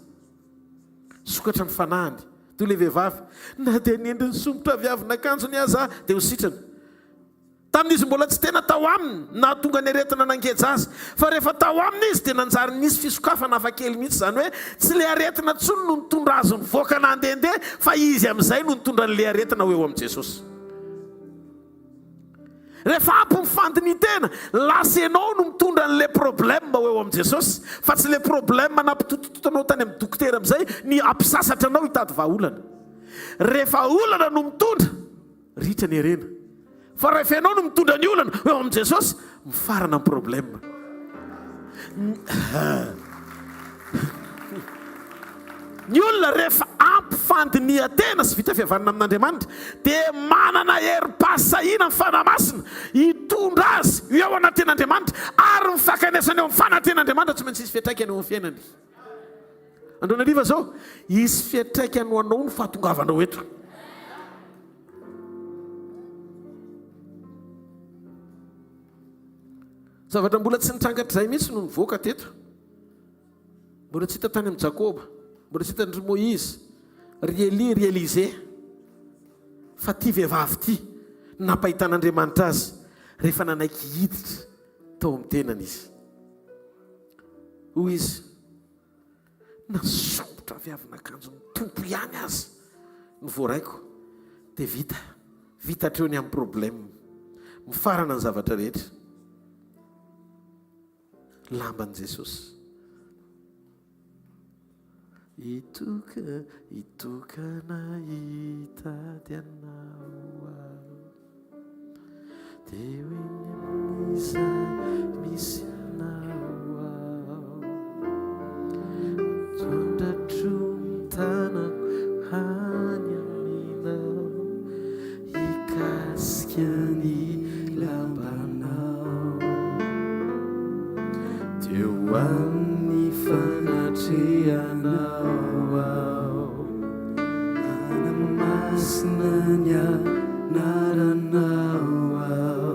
Nisokatra ny fanahiny. Toy ilay vehivavy, na dia ny endriny somotra avy avin'akanjony aza dia ho sitrana. Tamin'izy mbola tsy tena tao aminy no nahatonga ny aretina nangeja azy. Fa rehefa tao aminy izy dia nanjary nisy fisokafana hafakely mihitsy, izany hoe tsy ilay aretina intsony no nitondra azy nivoaka nandehandeha fa izy amin'izay no nitondra an'ilay aretina ho eo amin'i Jesosy. Rehefa ampy ny fandinihin-tena, lasa ianao no mitondra an'ilay problème ho eo amin'i Jesosy fa tsy ilay problème nampitotototo anao tany amin'ny dokotera amin'izay ny hampisasatra anao hitady vahaolana. Rehefa olana no mitondra, Ritra ny harena. Fa rahefa ianao no mitondra ny olana eo amin'i Jesosy, mifarana ny problème. Ny olona rehefa ampy fandinihan-tena sy vita fihavanana amin'Andriamanitra dia manana herim-pahasahiana ny Fanahy Masina hitondra azy ho eo anatrehan'Andriamanitra ary ny fankanesana eo amin'ny fanatrehan'Andriamanitra tsy maintsy hisy fiantraikany eo amin'ny fiainany. Androany hariva izao, hisy fiantraikany ho anao ny fahatongavanao eto. Zavatra mbola tsy nitranga hatrizay mihitsy no nivoaka teto. Mbola tsy hita tany amin'i Jakoba, mbola tsy hitan-dry Moizy, ry Elia, ry Elize. Fa ity vehivavy ity, nampahitan'Andriamanitra azy rehefa nanaiky hiditra tao amin'ny tenany izy. Hoy izy, Nasondrotra avy avin'akanjon'ny Tompo ihany aza no voaraiko dia vita, vita hatreo ny amin'ny problème. Mifarana ny zavatra rehetra. Lamban'i Jesosy. Hitoka, hitokana hitady anao aho. Dia ho eny amin'izay misy anao aho. Tondratro ny tanako any aminao, hikasika ny lambanao. Dia ho amin'ny fanatrehanao aho. Manamasina ny anaranao aho.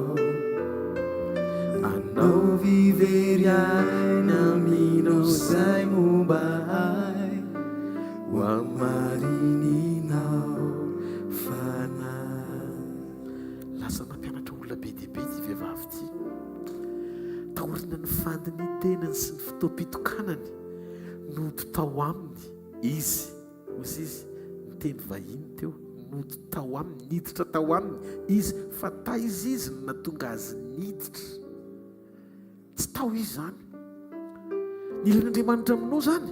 Anaovy very aina aminao izay momba ahy, ho hamarininao fanahy. Lasa nampianatra olona be dia be ity vehivavy ity. Taorian'ny fandinihan-tenany sy ny fotoam-pitokanany, nody tao aminy izy. Hozy izy, niteny vahiny teo, nody tao aminy, niditra tao aminy izy, fa taiza izy no nahatonga azy niditra? Tsy tao izy izany. Ny ilain'Andriamanitra aminao izany,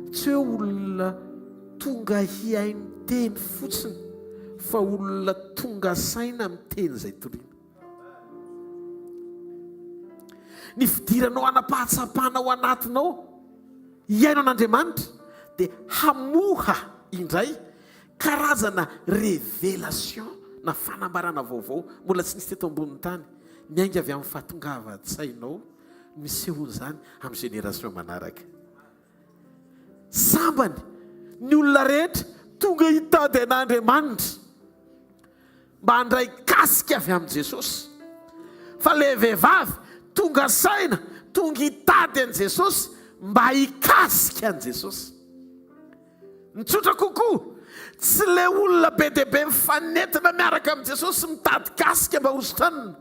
tsy hoe olona tonga hihaino teny fotsiny, fa olona tonga saina amin'ny teny izay toriana. Ny fidiranao hanam-pahatsapana ao anatinao hihaino an'Andriamanitra dia hamoha indray karazana révélation na fanambarana vaovao mbola tsy nisy teto ambonin'ny tany, miainga avy amin'ny fahatongavan-tsainao no hisehoan'izany amin'ny génération manaraka. Sambany ny olona rehetra tonga hitady an'Andriamanitra mba handray kasika avy amin'i Jesosy. Fa ilay vehivavy tonga saina, tonga hitady an'i Jesosy mba hikasika an'i Jesosy. Ny tsotra kokoa, tsy ilay olona be dia be mifanentina miaraka amin'i Jesosy mitady kasika mba hositranina,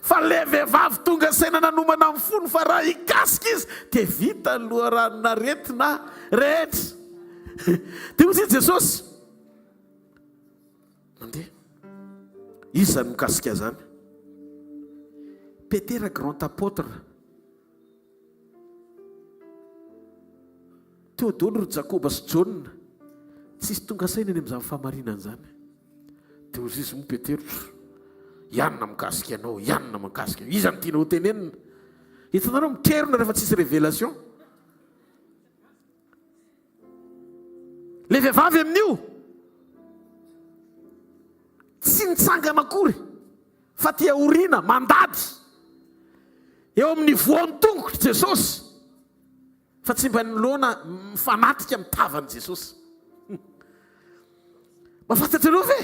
fa ilay vehivavy tonga saina nanomana ny fony fa raha hikasika izy dia vita ny loharanon'aretina rehetra. Dia hoy i Jesosy, Nandeha. Iza no mikasika izany? Petera grand apôtre. Teo daholo ry Jakoba sy Jaona. Tsisy tonga saina ny amin'izany fahamarinana izany. Dia hoy izy moa Petero, Ianona mikasika anao, ianona mikasika. Iza no tianao hotenenina? Hitanareo mitrerona rehefa tsisy révélation. Le vehivavy amin'io tsy nitsangana akory fa aty aoriana mandady eo amin'ny voan'ny tongotr'i Jesosy fa tsy mba noloana mifanatrika amin'ny tavan'i Jesosy. Mba fantatrareo ve?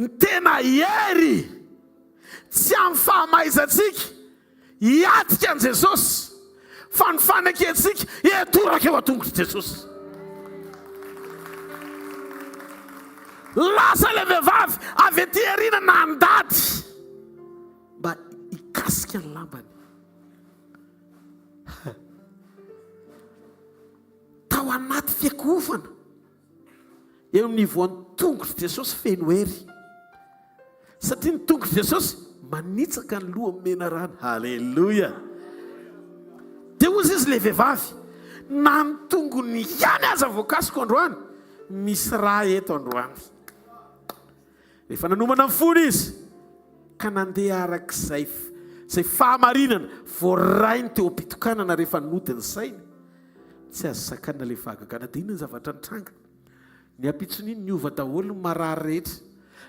Ny tena hery tsy amin'ny fahamaizantsika hiatrika an'i Jesosy fa ny fanekentsika hitoraka eo an-tongotr'i Jesosy. Lasa ilay vehivavy avy aty aoriana nandady mba hikasika ny lambany. Tao anaty fiakohofana eo amin'ny voan'ny tongotr'i Jesosy feno hery. Satria ny tongotr'i Jesosy manitsaka ny loha menarana. Haleloia! Dia hoy izy ilay vehivavy, na ny tongony ihany aza voakasiko androany, misy rà eto androany. Rehefa nanomana ny fony izy ka nandeha araka izay izay fahamarinana voarainy teo am-pitokanana rehefa nody ny sainy, tsy azo sakanana ilay fahagagana. Dia inona ny zavatra nitranga? Ny ampitson'iny niova daholo ny marary rehetra.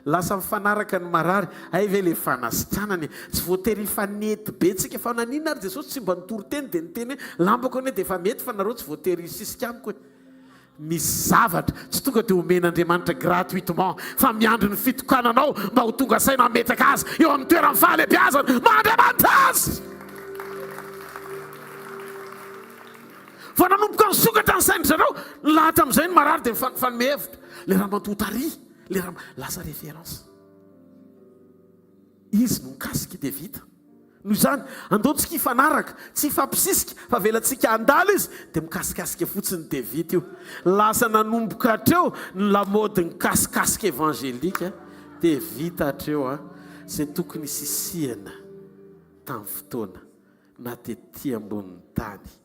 Lasa mifanaraka ny marary. Hay ve ilay fanasitranana e! Tsy voatery hifanety be tsika fa naninona ary Jesosy tsy mba nitory teny dia niteny hoe lambako anie dia efa mety fa nareo tsy voatery hisisika amiko e! Misy zavatra tsy tonga dia omen'Andriamanitra gratuitement fa miandry ny fitokananao mba ho tonga saina hametraka azy eo amin'ny toeran'ny fahalehibeazana maha Andriamanitra azy. Vao nanomboka nisokatra ny sain-dry zareo, nilahatra amin'izay ny marary dia nifanome hevitra. Ilay ramatoa tary, ilay rama, lasa référence. Izy no nikasika dia vita. Noho izany, andao tsika hifanaraka, tsy hifampisisika, fa avelantsika handalo izy, dia mikasikasika fotsiny dia vita io. Lasa nanomboka hatreo ny lamaodin'ny kasikasika evangelika, dia vita hatreo an, izay tokony hisisihana tamin'ny fotoana na tety ambonin'ny tany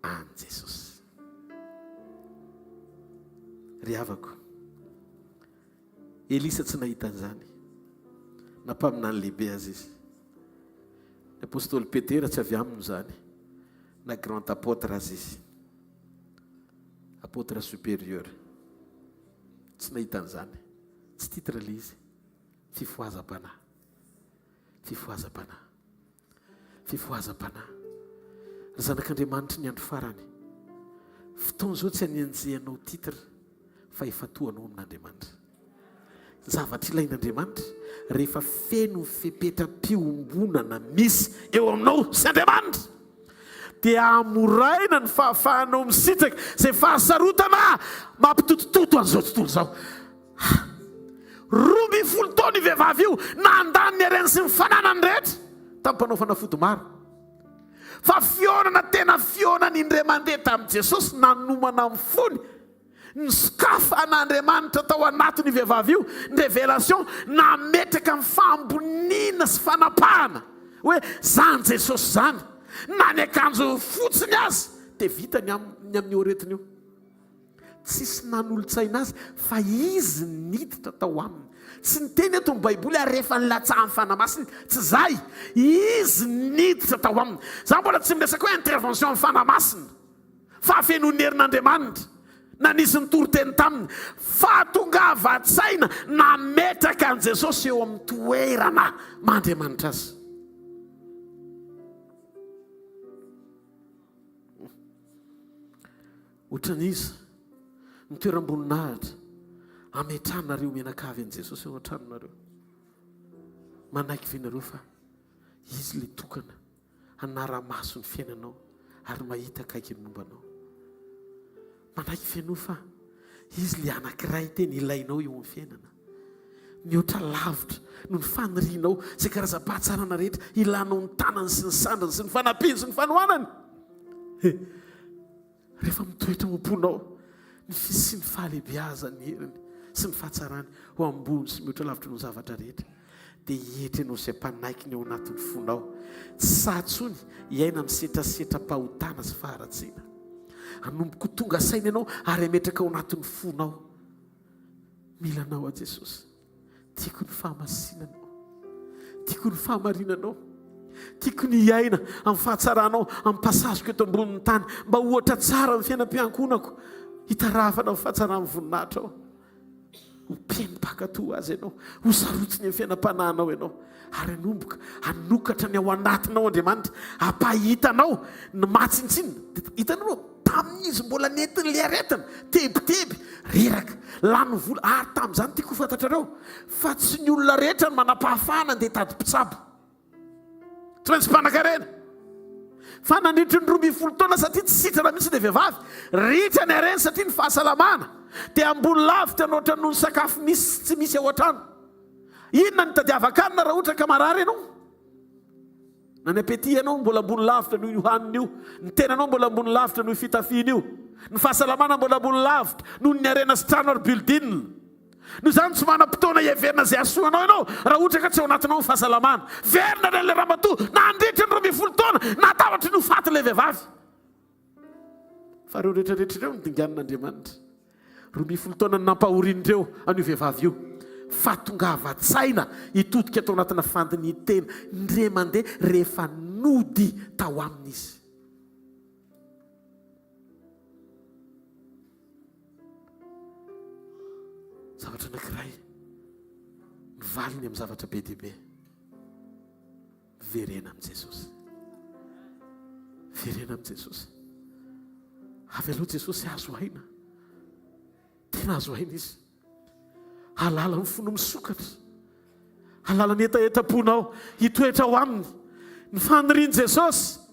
an'i Jesosy. Ry havako, Elisa tsy nahita an'izany, na mpaminany lehibe aza izy. Ny apostoly Petera tsy avy aminy izany, na grand apôtre aza izy. Apôtre supérieur. Tsy nahita an'izany. Tsy titre ilay izy. Fifohazam-panahy. Fifohazam-panahy. Fifohazam-panahy. Ry zanak'Andriamanitry ny andro farany, fotoana izao tsy hanenjehanao titre fa hifantohanao amin'Andriamanitra. Ny zavatra ilain'Andriamanitra rehefa feno ny fepetram-piombonana misy eo aminao sy Andriamanitra dia hamoraina ny fahafahanao misitraka izay fahasarotana mampitotototo an'izao tontolo izao. 12 taona io vehivavy io nandany ny hareny sy ny fananany rehetra tamin'ny mpanao fanafody maro. Fa fihaonana tena fihaonana indray mandeha tamin'i Jesosy nanomana ny fony, nisokafan'Andriamanitra tao anatiny io vehivavy io, ny révélation nametraka ny fahamboniana sy fanapahana hoe zany Jesosy zany, na ny akanjo fotsiny aza dia vita ny amin'io aretina io. Tsisy nanolotsaina azy fa izy niditra tao aminy. Tsy niteny eto ny baiboly ary rehefa nilatsahan'ny Fanahy Masina, tsy zay, izy niditra tao aminy. Za mbola tsy miresaka hoe intervention ny Fanahy Masina, fahafenoan'ny herin'Andriamanitra, na nisy nitory teny taminy. Fahatongavan-tsaina nametraka an'i Jesosy eo amin'ny toerana maha Andriamanitra azy. Ohatran'iza ny toeram-boninahitra ametrahanareo mianakavy an'i Jesosy ao an-tranonareo? Manaiky ve nareo fa Izy ilay tokana hanara-maso ny fiainanao ary mahita akaiky ny momba anao? Manaiky ve ianao fa Izy ilay anankiray tena ilainao eo amin'ny fiainana? Mihoatra lavitra noho ny fanirianao izay karazam-pahatsarana rehetra ilanao ny tanany sy ny sandriny sy ny fanampiany sy ny fanohanany. Rehefa mitoetra ao am-ponao ny fisian'ny fahalehibeazan'ny heriny sy ny fahatsarany ho ambony sy mihoatra lavitra noho ny zavatra rehetra, dia hietry ianao izay mpanaiky ny ao anatin'ny fonao. Tsy sahy intsony hiaina amin'ny setrasetram-pahotana sy faharatsiana. Hanomboka ho tonga saina ianao ary hametraka ao anatin'ny fonao. Mila anao aho Jesosy. Tiako ny fahamasinanao. Tiako ny fahamarinanao. Tiako ny hiaina amin'ny fahatsaranao, amin'ny passage-ko eto ambonin'ny tany, mba ohatra tsara amin'ny fiainam-piankohonako, hitarafana amin'ny fahatsaran'ny voninahitrao. Ho mpino mpankatò azy ianao, ho sarotiny amin'ny fiainam-panahinao ianao, ary hanomboka hanokatra ny ao anatinao Andriamanitra, hampahita anao ny maha-tsinontsinona. Hitanareo, tamin'izy mbola nentin'ilay aretina, tebiteby, reraka, lany vola, ary tamin'izany tiako ho fantatrareo fa tsy ny olona rehetra no manam-pahafahana handeha hitady mpitsabo. Tsy maintsy mpanankarena. Fa nandritry ny 12 taona satria tsy sitrana mihitsy ilay vehivavy, ritra ny hareny satria ny fahasalamana dia ambony lavitra noatra noho ny sakafo misy sy tsy misy ao an-trano. Inona no itadiavan-kanina raha ohatra ka marary ianao? Na ny appétit ianao mbola ambony lavitra noho io hanina io, ny tenanao mbola ambony lavitra noho io fitafiana io, ny fahasalamana mbola ambony lavitra noho ny harena sy trano ary building. Noho izany tsy manam-potoana hiheverana izay hahasoa anao ianao raha ohatra ka tsy ao anatinao ny fahasalamana. Velona indray ilay ramatoa nandritry ny 12 taona, natahotra ny ho faty ilay vehivavy. Fa ireo rehetra rehetra ireo no dinganin'Andriamanitra. 12 taona no nampahorian'ireo an'io vehivavy io. Fahatongavan-tsaina hitodika tao anatina fandinihin-tena indray mandeha rehefa nody tao aminy izy. Zavatra anankiray, ny valiny amin'ny zavatra be dia be. Miverena amin'i Jesosy. Miverena amin'i Jesosy. Avy aloha Jesosy azo aina. Tena azo aina izy. Halala ny fony misokatra. Halala ny hetahetam-ponao hitoetra ao aminy. Ny fanirian'i Jesosy.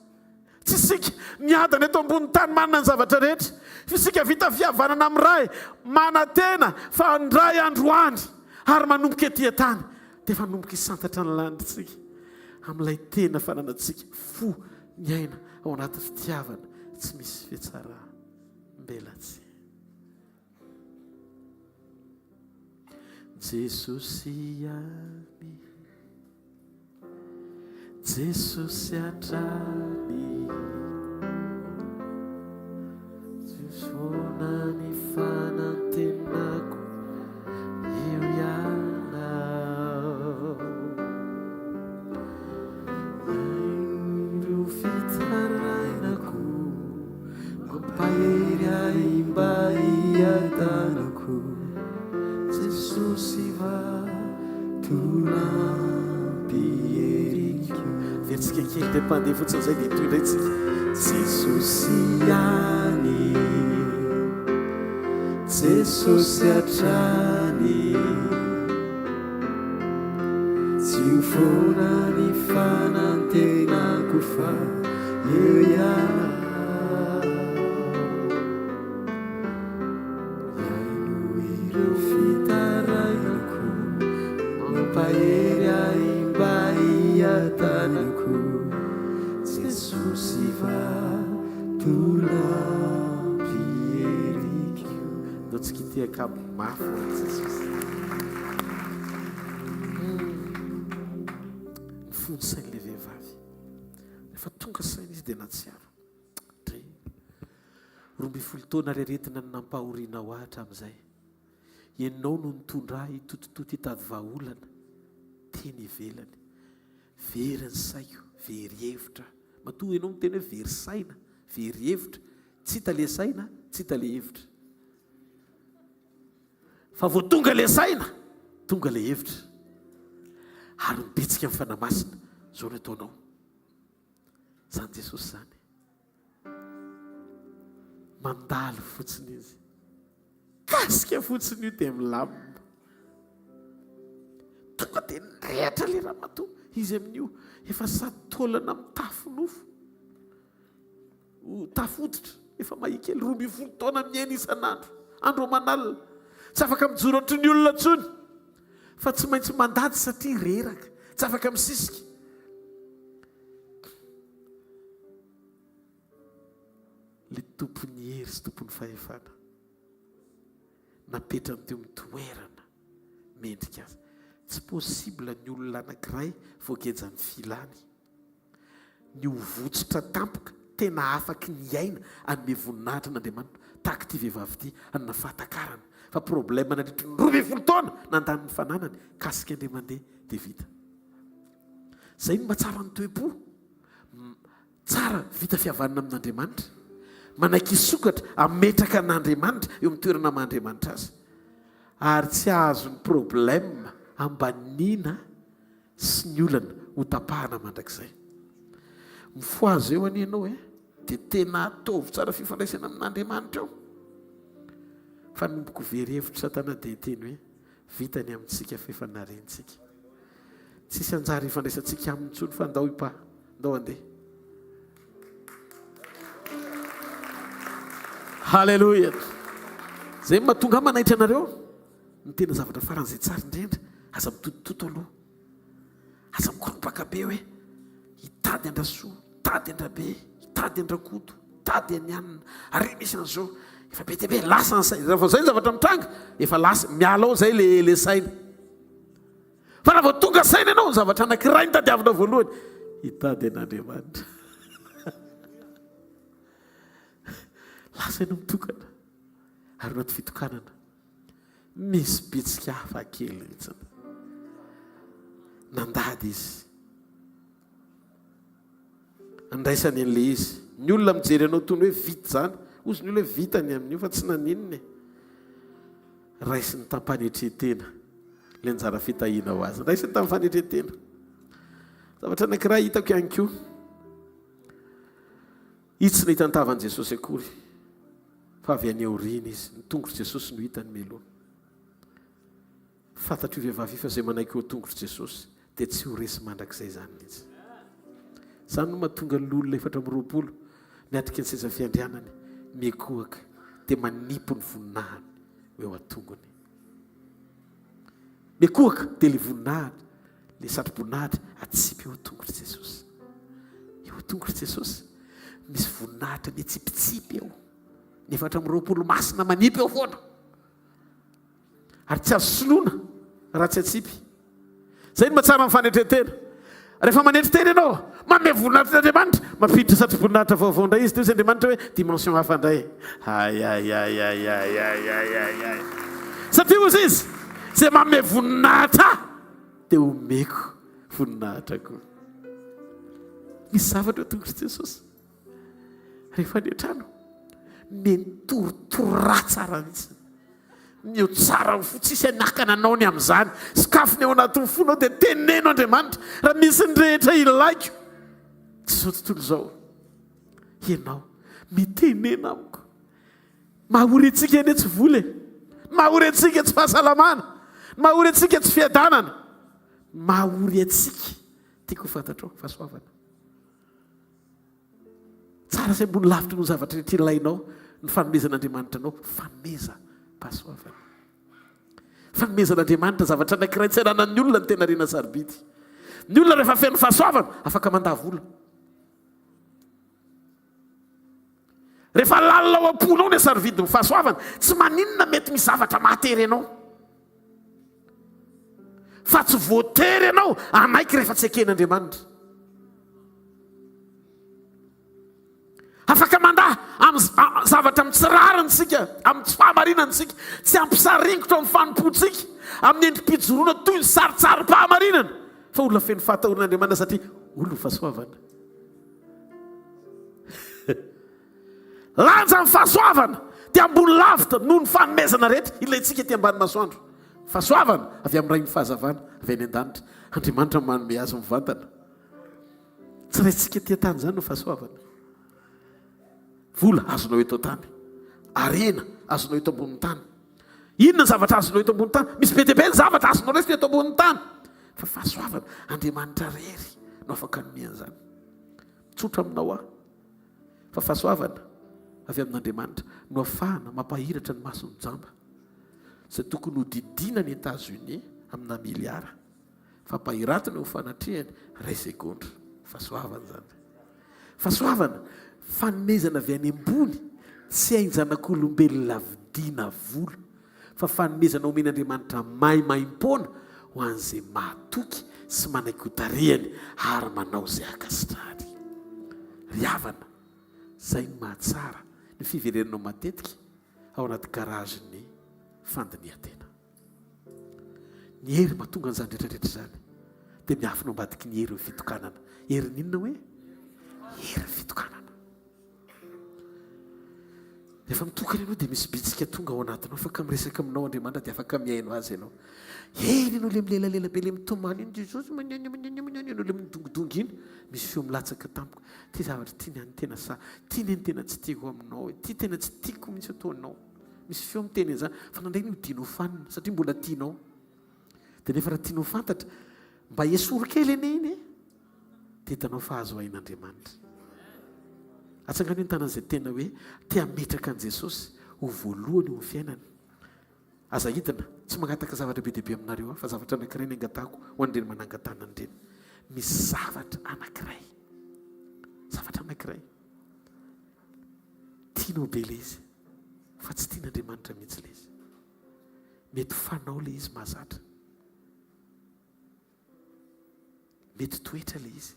Tsy isika miadana eto ambonin'ny tany manana ny zavatra rehetra. Fa isika vita fihavanana amin'ny Ray, manantena fa handray androany ary manomboka ety an-tany. Dia efa hanomboka hisantatra ny lanitsika amin'ilay tena fananantsika fo miaina ao anaty fitiavana tsy misy fihatsaram-belatsihy. Jesosy ihany, Jesosy hatrany, Jesosy foana ny fanantenako, eo ianao. Ireo fitarainako. Mampahery ahy mba hiadanako Jesosy vatolampy heriko. Averintsika kely dia mpandeha fotsiny izay dia hitohy indray tsika. Jesosy ihany, Jesosy hatrany. Tsy ho foana ny fanantenako fa eo ianao. Mihaino ireo fitarainako, mampahery ahy mba hiadanako. Jesosy vatolampy heriko. Ndao tsika hitehaka mafy ho an'i Jesosy. Ny fony sain'ilay vehivavy. Rehefa tonga saina izy dia nahatsiaro. Dre. 12 taona ary aretina no nampahorianao ahy hatramin'izay. Ianao no nitondra ahy hitotitoto hitady vahaolana teny ivelany. Very ny saiko, very hevitra. Matoa ianao miteny hoe very saina, very hevitra. Tsy hita le saina, tsy hita le hevitra. Fa vao tonga le saina, tonga le hevitra. Ary mibitsika amin'ny Fanahy Masina, izao no ataonao. Izany Jesosy izany. Mandalo fotsiny izy. Kasika fotsiny io dia milamina. Tonga dia nirehatra le ramatoa izy amin'io efa sady taolana mitafy nofo. Tafy hoditra, efa mahia kely, 12 taona miaina isan'andro, andro aman'alina. Tsy afaka mijoro ohatry ny olona intsony fa tsy maintsy mandady satria reraka, tsy afaka misisika. Ilay tompon'ny hery sy tompon'ny fahefana. Napetrany teo amin'ny toerana mendrika azy. Tsy possible ny olona anankiray voagejan'ny filany ny ho votsotra tampoka, tena afaky ny hiaina hanome voninahitra an'Andriamanitra tahaka ity vehivavy ity hanana fahatakarana fa problème nandritry ny 12 taona nandany ny fananany kasika indray mandeha dia vita. Izay no mahatsara ny toe-po. Tsara vita fihavanana amin'Andriamanitra. Manaiky hisokatra, hametraka an'Andriamanitra eo amin'ny toerana maha Andriamanitra azy. Ary tsy hahazo ny problème ambaniana sy ny olana ho tapahana mandrakizay. Mifohaza eo anie ianao e, dia tena ataovy tsara fifandraisana amin'Andriamanitra eo. Fa nomboko very hevitra Satana dia hiteny hoe, Vita ny amintsika fa efa narentsika. Tsisy anjara ifandraisantsika aminy intsony fa ndao hipa, ndao handeha. Haleloia. Zay no mahatonga ahy manaitra anareo. Ny tena zavatra faran'izay tsara indrindra, aza mitotototo aloha. Aza mikoropaka be hoe hitady an-dRasoa, hitady an-dRabe, hitady an-dRakoto, hitady an'i anona, ary misy an'izao. Efa be dia be, lasa ny saina. Raha vao izay ny zavatra mitranga, efa lasa, miala ao izay le le saina. Fa raha vao tonga saina ianao, ny zavatra anankiray no tadiavinao voalohany, hitady an'Andriamanitra. Lasa ianao mitokana, ary anaty fitokanana. Misy bitsika hafa kely mihitsy. Nandady izy. Andraisany an'ilay izy. Ny olona mijery anao toy ny hoe vita izany. Hozy ny olona hoe vita ny amin'io fa tsy naninona e. Raisiny tam-panetren-tena ilay anjara fitahiana ho azy. Raisiny tamin'ny fanetren-tena. Zavatra anankiray hitako ihany koa. Izy tsy nahita ny tavan'i Jesosy akory, fa avy any aoriana izy. Ny tongotr'i Jesosy no hitany mialoha. Fantatr'io vehivavy io fa izay manaiky eo tongotr'i Jesosy dia tsy ho resy mandrakizay izany mihitsy. Izany no mahatonga ny loholona 24 miatrika ny seza fiandrianany, miankohoka, dia manipy ny voninahiny ho eo an-tongony. Miankohoka dia ilay voninahiny Ilay satroboninahitra atsipy eo an-tongotr'i Jesosy. Eo an-tongotr'i Jesosy. Misy voninahitra mitsipitsipy eo. Ny 24 masina manipy eo foana. Ary tsy azo soloina raha tsy atsipy. Izay no mahatsara ny fanetren-tena. Rehefa manetry tena ianao, manome voninahitra an'Andriamanitra, mampiditra satroboninahitra vaovao indray izy. Toy izay Andriamanitra hoe dimension hafa indray. Hay hay hay hay hay hay hay hay hay. Satria hozy izy, izay manome voninahitra ahy dia omeko voninahitra koa. Misy zavatra eo tongotr'i Jesosy. Rehefa any an-trano, mitorotoro tsara mihitsy. Mio tsara ny fo, tsisy hanakana anao ny amin'izany. Sokafy ny ao anatin'ny fonao dia teneno Andriamanitra raha misy ny rehetra ilaiko. Tsy izao tontolo izao. Ianao, mitenena amiko. Mahory antsika anie tsy vola e. Mahory antsika tsy fahasalamana. Mahory antsika tsy fiadanana. Mahory antsika, tiako ho fantatrao, fahasoavana. Tsara sy ambony lavitra noho ny zavatra rehetra ilainao ny fanomezan'Andriamanitra anao, fanomezam-pahasoavana. Fanomezan'Andriamanitra zavatra anankiray tsy ananan'ny olona ny tena harena sarobidy. Ny olona rehefa feno fahasoavana, afaka mandà vola. Rehefa lalina ao am-ponao ny hasarobidin'ny fahasoavana, tsy maninona mety misy zavatra mahatery anao. Fa tsy voatery ianao hanaiky rehefa tsy eken'Andriamanitra. Afaka mandà amin'ny zavatra amin'ny tsy rariny isika, amin'ny tsy fahamarinana isika, tsy hampisaringotra ny fanompoantsika amin'ny endri-pijoroana toy ny sarintsarim-pahamarinana, fa olona feno fahatahorana Andriamanitra satria olon'ny fahasoavana. Lanja ny fahasoavana dia ambony lavitra noho ny fanomezana rehetra ilaintsika ety ambany masoandro. Fahasoavana avy amin'ny Rain'ny fahazavana avy any an-danitra. Andriamanitra no manome azy mivantana. Tsy raintsika ety an-tany izany no fahasoavana. Vola azonao eto an-tany. Harena azonao eto ambonin'ny tany. Inona ny zavatra azonao eto ambonin'ny tany? Misy be dia be ny zavatra azonao raisina eto ambonin'ny tany. Fa fahasoavana, Andriamanitra irery no afaka hanome an'izany. Tsotra aminao aho fa fahasoavana avy amin'Andriamanitra no afahana mampahiratra ny mason'ny jamba. Izay tokony hodidiana any Etats-Unis amina miliara. Fampahiratana eo fanatrehany iray segondra. Fahasoavana izany. Fahasoavana, fanomezana avy any ambony, tsy hain-janak'olombelona vidiana vola. Fa fanomezana omen'Andriamanitra maimaimpoana ho an'izay mahatoky sy manaiky hotarihany ary manao izay ankasitrahany. Ry havana, izay no mahatsara ny fiverenanao matetika ao anaty garage-n'ny fandinihan-tena. Ny hery mahatonga an'izany rehetra rehetra izany dia miafina ao ambadiky ny herin'ny fitokanana. Herin'ny inona hoe? Herin'ny fitokanana. Rehefa mitokana ianao dia misy bitsika tonga ao anatinao, afaka miresaka aminao Andriamanitra dia afaka mihaino azy ianao. Eny ianao ilay milelalela be ilay mitomany iny, Jesosy maneno maneno maneno ianao ilay midongidongy iny, misy feo milatsaka tampoka. Ity zavatra ity ny an'ny tena sahy, ity ny tena tsy tiako aminao, ity tena tsy tiako mihitsy ataonao. Misy feo miteny an'izany, fa nandray ny hodianao fanina satria mbola tianao. Dia nefa raha tianao fantatra, mba esory kely anie iny e. Dia hitanao fa azo ahin'Andriamanitra. Atsangano ny tanan'izay tena hoe te hametraka an'i Jesosy ho voalohany eo amin'ny fiainany. Aza hidina, tsy mangataka zavatra be dia be aminareo aho, fa zavatra anankiray ny angatahako ho an'ireny manangan-tanana ireny. Misy zavatra anankiray. Zavatra anankiray. Tianao be ilay izy, fa tsy tian'Andriamanitra mihitsy ilay izy. Mety fanao ilay izy mahazatra. Mety toetra ilay izy.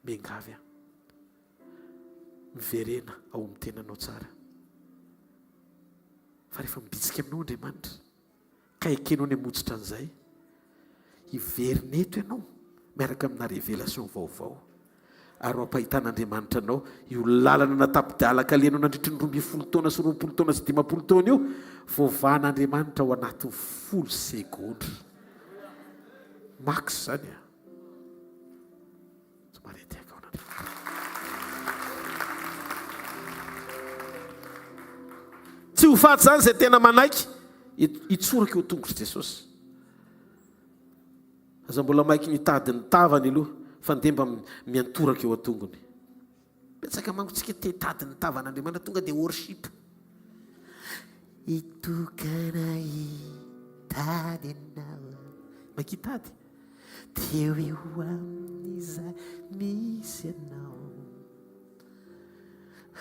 Miangavy aho. Miverena ao amin'ny tenanao tsara. Fa rehefa mibitsika aminao Andriamanitra, ka ekenao ny hamotsitra an'izay, hiverina eto ianao miaraka amina révélation vaovao. Ary ho ampahitan'Andriamanitra anao io lalana natapi-dalaka alehanao nandritry ny 12 taona sy 20 taona sy 50 taona io, voavahan'Andriamanitra ao anatin'ny folo segondra. Max izany a. Somary etiaka ao an'Andriamanitra. Tsy ho faty izany izay tena manaiky hitsoraka eo tongotr'i Jesosy. Aza mbola maiky mitady ny tavany aloha fa ndeha mba miantoraka eo an-tongony. Betsaka manko tsika te hitady ny tavan'Andriamanitra tonga dia worship. Hitokana hitady anao. Maiky hitady. Teo eo amin'izay misy anao.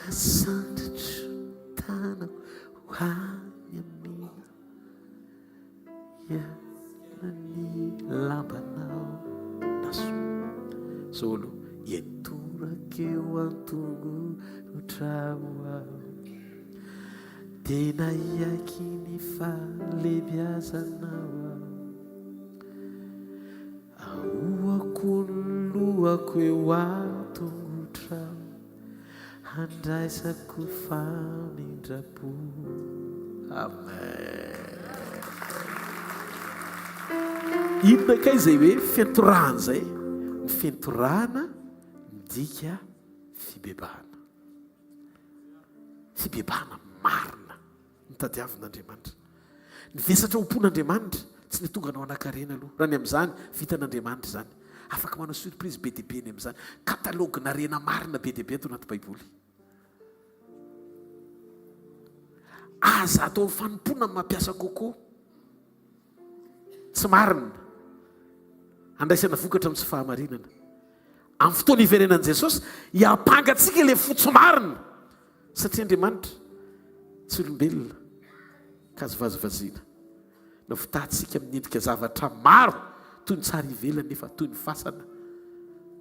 Asandratro ny tanako ho any aminao. Hiaina ny lambanao Naso Zao aloha Hiantoraka eo an-tongotrao aho Tena hiaiky ny fahalebiazanao aho Ahoako ny lohako eo an-tongotrao Handraisako famindram-po. Amen. Inona kay izay hoe fiantorahana izay? Ny fiantorahana midika fibebahana. Fibebahana marina. no tadiavin'Andriamanitra. Ny vesatra ho mpon'Andriamanitra, tsy ny tonga anao hanan-karena aloha. Raha ny amin'izany, vitan'Andriamanitra izany. Afaka manao surprise be dia be ny amin'izany. Catalogue-n'harena marina be dia be ato anaty Baiboly. Aza atao amin'ny fanompoana ny mampiasa coco. Tsy marina. Andraisana vokatra amin'ny tsy fahamarinana. Amin'ny fotoana hiverenan'i Jesosy, hiampanga antsika ilay fo tsy marina. Satria Andriamanitra tsy olombelona ka azo vazivaziana. Navitahantsika amin'ny endrika zavatra maro toy ny tsara ivelany nefa toy ny fasana.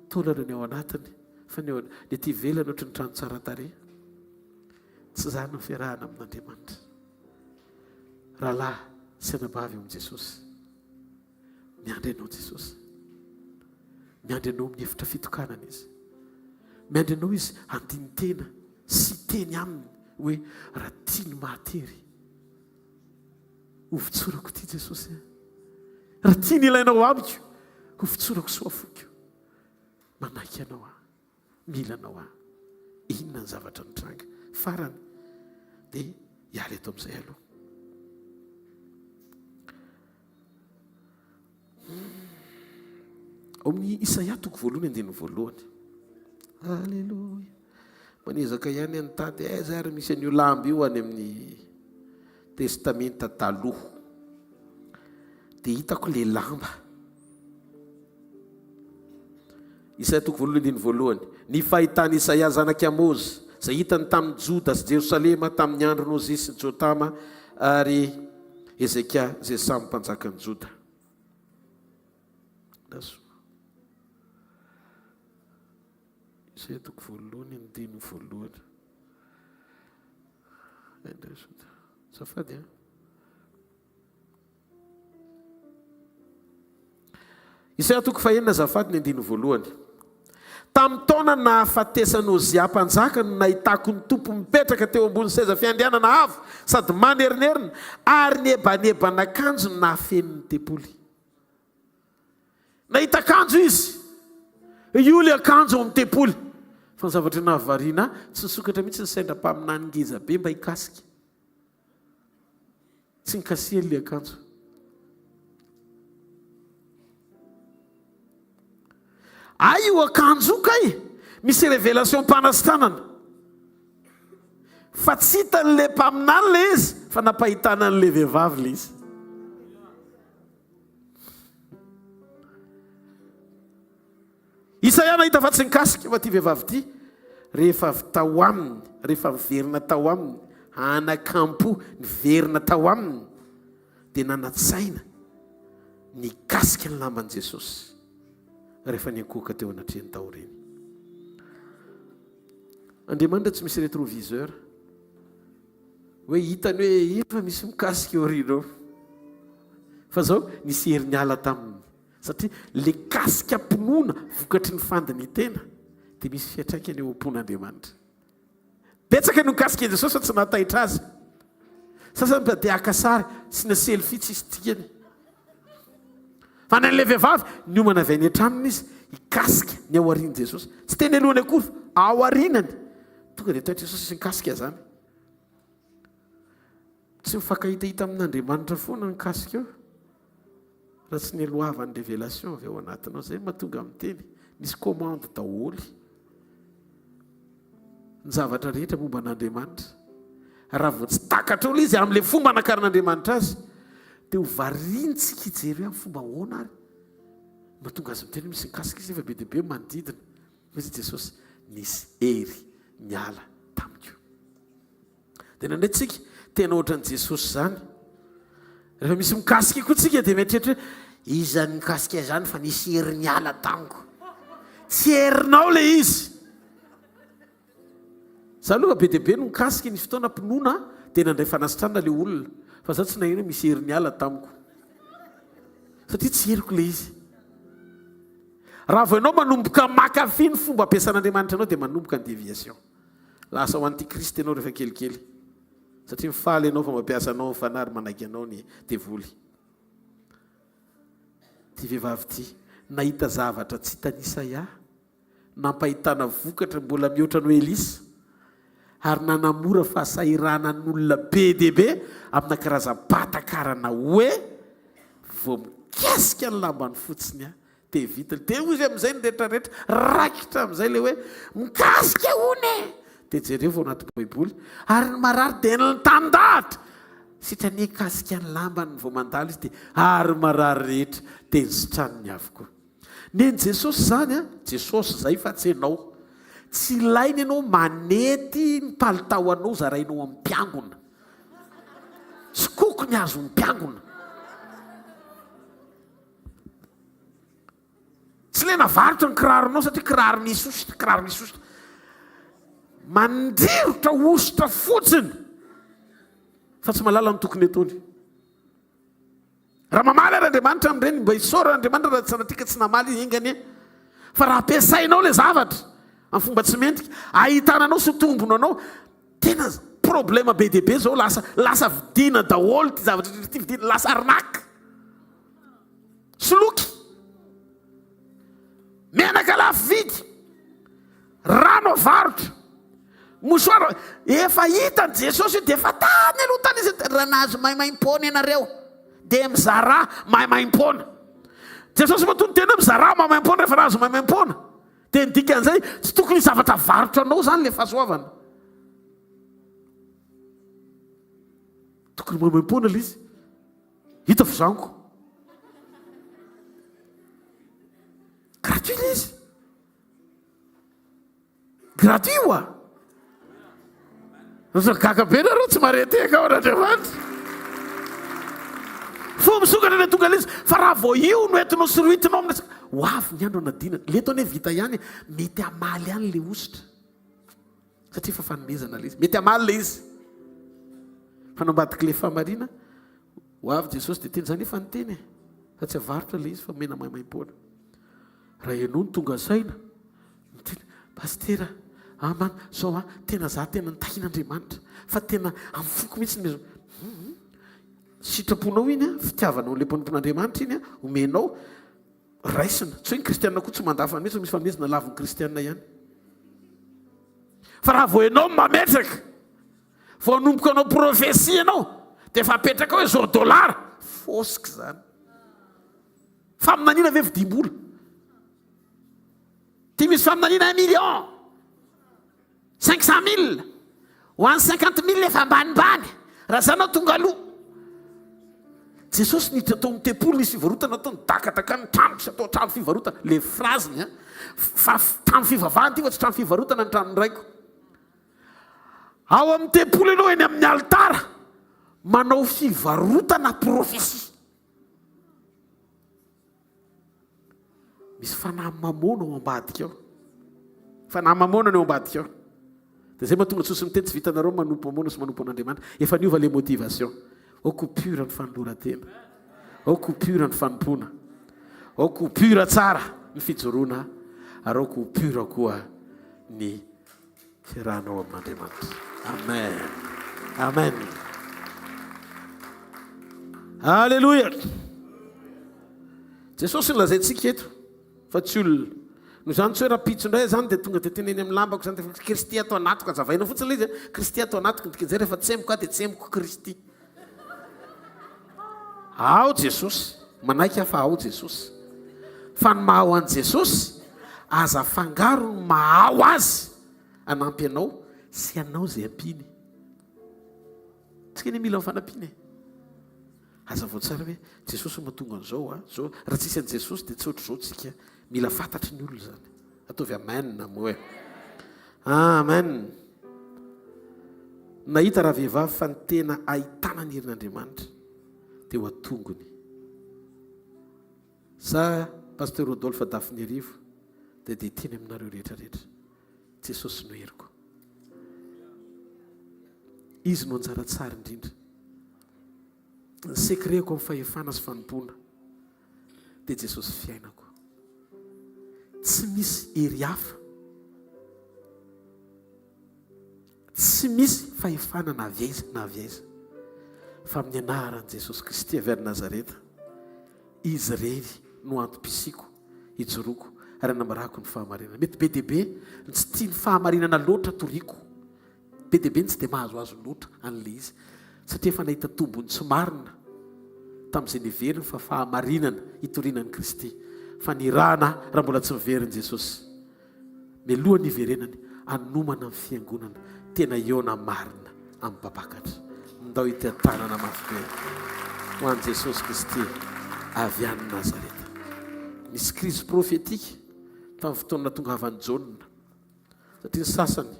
Taolana ny ao anatiny fa ny ao ny aty ivelany ohatry ny trano tsara tarehy. Tsy izany no fiarahana amin'Andriamanitra. Rahalahy sy anabavy ao amin'i Jesosy. Miandry anao Jesosy. Miandry anao amin'ny efitra fitokanana Izy. Miandry anao Izy handini-tena sy hiteny aminy hoe raha tia ny mahatery hovotsorako ity Jesosy a. Raha tia ny ilainao amiko hovotsorako sy ho afoiko. Manaiky anao aho. Mila anao aho. Inona ny zavatra nitranga? Farany dia hiala eto amin'izay aloha. Ao amin'ny Isaia toko voalohany andininy voalohany. Aleloia. Manezaka ihany ny tady aiza ary misy an'io lamba io any amin'ny Testamenta taloha. Dia hitako le lamba. Isaia toko voalohany andininy voalohany. Ny fahitan'i Isaia zanak'i Amoza, izay hitany tamin'i Joda sy Jerosalema tamin'ny andron'i Ozia sy Jotama. ary Hezekia izay samy mpanjakan'i Joda. Isaia toko voalohany, andininy voalohany. Azafady an. Isaia toko fahenina azafady ny andininy voalohany. Tamin'ny taona nahafatesan'i Ozia mpanjaka no nahitako ny Tompo mipetraka teo ambony seza fiandrianana avo sady manerinerina, ary ny ebaneban'akanjony nahafeno ny tempoly. Nahita akanjo izy. Io ilay akanjo ao amin'ny tempoly. Fa ny zavatra nahavariana ahy, tsy nisokatra mihitsy ny sain-dRampaminany ngeza be mba hikasika. Tsy nikasihany ilay akanjo. Ay io akanjo io kay misy révélation mpanasitranana. Fa tsy hitan'ilay mpaminany ilay izy fa nampahitana an'ilay vehivavy ilay izy. Isaia nahita fa tsy nikasika fa ity vehivavy ity rehefa avy tao aminy, rehefa niverina tao aminy, anakampo niverina tao aminy dia nanan-tsaina nikasika ny lamban'i Jesosy rehefa niankohoka teo anatrehany taoriany. Andriamanitra tsy misy rétroviseur. Hoe hitany hoe efa misy mikasika eo aoriana eo. Fa zao nisy hery niala taminy. Satria le kasika mpinoana vokatry ny fandinitena dia misy fiantraikany eo am-pon'Andriamanitra. Betsaka no nikasika an'i Jesosy fa tsy nahataitra azy. Sasany mba te haka sary sy na selfie tsisy dikany. Fa ny an'ilay vehivavy, niomana avy any an-tranony izy hikasika ny ao aorian'i Jesosy. Tsy teny alohany akory fa ao aorianany. Tonga dia taitra Jesosy sy nikasika izany. Tsy mifankahitahita amin'Andriamanitra foana ny kasika eo. Raha tsy nialohavan'ny révélation avy ao anatinao. Izay no mahatonga miteny. Misy commande daholo. Ny zavatra rehetra momba an'Andriamanitra. Raha vao tsy takatrao ilay izy amin'ilay fomba anakaran'Andriamanitra azy, dia ho variantsika hijery hoe amin'ny fomba ahoana ary mahatonga azy miteny hoe misy mikasika izy nefa be dia be manodidina. Hoy izy Jesosy, nisy hery niala tamiko. Dia indraindray tsika tena ohatran'i Jesosy izany. Rehefa misy mikasika koa tsika dia mieritreritra hoe iza ny nikasika izany fa nisy hery niala tamiko. Tsy herinao ilay izy. Za aloha be dia be no nikasika nisy fotoana mpinoana dia nandray fanasitranana ilay olona fa za tsy naheno hoe misy hery niala tamiko. Satria tsy heriko ilay izy. Raha vao ianao manomboka makafy ny fomba ampiasan'Andriamanitra anao dia manomboka ny déviation. Lasa ho antikristy ianao rehefa kelikely. Satria mifaly ianao fa mampiasa anao ny fanahy ary manaiky anao ny devoly. Ity vehivavy ity nahita zavatra tsy hitan'i Isaia, nampahitana vokatra mbola mihoatra noho Elisa, ary nanamora fahasahiranan'olona be dia be amina karazam-pahatakarana hoe vao mikasika ny lambany fotsiny aho Dia vita. Dia hoy izy amin'izay ny rehetra rehetra, raikitra amin'izay ilay hoe mikasika hono e! Dia jereo vao anaty baiboly. Ary ny marary dia nitandahatra. Sitrany hikasika ny lambany vao mandalo izy dia ary ny marary rehetra dia nisitraniny avokoa. Nen'i Jesosy izany an, Jesosy izay fa tsy ianao. Tsy ilaina ianao manety ny palitao anao zarainao amin'ny mpiangona. Tsy koko ny azon'ny mpiangona. Tsy ilay navarotra ny kiraronao satria kiraro misy hosotra, kiraro misy hosotra. Mandrirotra hosotra fotsiny fa tsy mahalala ny tokony ataony. Raha mamaly ary Andriamanitra amin'ireny, mba isaorana Andriamanitra raha sanatria ka tsy namaly izy, enga anie. Fa raha ampiasainao ilay zavatra amin'ny fomba tsy mendrika, ahitana anao sy tombony anao, tena problème be dia be izao, lasa lasa vidiana daholo ity zavatra ity, vidiana, lasa arnaque. Soloky. Menaka lafo vidy. Rano avarotra. Mouchoir. Efa hitan'i Jesosy io dia efa tany aloha tany izy raha nahazo maimaimpoana ianareo dia mizarà maimaimpoana. Jesosy moa toa niteny hoe mizarà maimaimpoana rehefa nahazo maimaimpoana. Dia ny dikan'izay tsy tokony hisy zavatra avarotra anao izany ilay fahasoavana. Tokony maimaimpoana ilay izy. Hita fa zanko. Gratuit ilay izy. Gratuit oa. Lasa gaga be nareo tsy mareteka ao an'Andriamanitra. Fo misokatra dia tonga ilay izy. Fa raha vao io no entinao sy rohitinao amin'ny resaka, ho avy ny andro hanadinana. Leto anie vita ihany e, mety hamaly ihany ilay hosotra. Satria efa fanomezana ilay izy. Mety hamaly ilay izy. Fa no ambadik'ilay fahamarina, ho avy Jesosy dia teny izany efa niteny e. Fa tsy avarotra ilay izy fa omena maimaimpoana. Raha ianao no tonga saina, miteny, Pasitera, aman, zao an, tena za tena nitahian'Andriamanitra, fa tena amin'ny foko mihitsy ny hum, sitraponao iny an, fitiavanao an'ilay mpanompon'Andriamanitra iny an, omenao, raisina. Tsy hoe ny kristianina koa tsy mandà fanomezana, misy fanomezana lavin'ny kristianina ihany. Fa raha vao ianao mametraka, vao hanomboka hanao profesia ianao, dia efa apetraka hoe zao dollars, fosika izany. Faminaniana ve vidim-bola? Ty misy faminaniana un million, 500 000, ho an'ny 50 000 efa ambanimbany, raha zany aho tonga aloha. Jesosy niditra tao amin'ny tempoly nisy fivarotana tao, nidakadaka ny trano sy atao trano fivarotana. Le phrase-ny an, fa trano fivavahana ity fa tsy trano fivarotana ny tranon'ny raiko. Ao amin'ny tempoly ianao eny amin'ny alitara manao fivarotana prophetie. Misy fanahy mamono ao ambadika ao. Fanahy mamono ny ao ambadika ao. Dia zay mahatonga Jesosy miteny tsy vitanareo manompo mamono sy manompo an'Andriamanitra. Efa niova le motivation. Aoka ho pure ny fanoloran-tena. Aoka ho pure ny fanompoana. Aoka ho pure tsara ny fijoroana ary aoka ho pure koa ny Fiarahanao amin'Andriamanitra. Amen. Amen. Alléluia. Jesosy no lazaintsika eto fa tsy olona. Noho izany tsy hoe rahampitso indray izany dia tonga dia teneny amin'ny lambako izany dia Kristy ato anatiko azavaina fotsiny ilay izy. Kristy ato anatiko ny dikan'izay rehefa tsemboka aho dia tsemboko Kristy. Ao Jesosy, manaiky aho fa ao Jesosy. Fa ny maha ao an'i Jesosy, aza afangaro ny maha ao Azy hanampy anao sy hanao izay ampiany. Tsika anie mila ny fanampiana e. Hazavao tsara hoe Jesosy no mahatonga an'izao a, zao. Raha tsisy an'i Jesosy dia tsy ohatr'izao tsika. Mila fantatry ny olona izany. Ataovy amen moa e. Amen. Nahita ravehivavy fa ny tena ahitana ny herin'Andriamanitra dia ho atongony. Za Pasteur Rodolphe Dafinerivo dia dia teny aminareo rehetra rehetra. Jesosy no heriko. Izy no anjara tsara indrindra. Ny secret-ko amin'ny fahefana sy fanompoana dia Jesosy fiainako. Tsy misy hery hafa. Tsy misy fahefana na avy aiza na avy aiza fa amin'ny anaran'i Jesosy Kristy avy any Nazareta. Izy irery no antom-pisiako, ijoroako ary anambarako ny fahamarinana. Mety be dia be ny tsy tia ny fahamarinana loatra toriko. Be dia be ny tsy dia mahazoazo loatra an'ilay izy satria efa nahita tombony tsy marina tamin'izay neveriny fa fahamarinana hitoriana an'i Kristy. Fa nirahana raha mbola tsy miverina Jesosy. Mialoha ny hiverenany, hanomana ny fiangonana tena hihaona marina amin'ny mpampakatra. Ndao hiteha-tanana mafy be ho an'i Jesosy Kristy avy any Nazareta. Nisy crise prophétique tamin'ny fotoana nahatongavan'i Jaona, satria ny sasany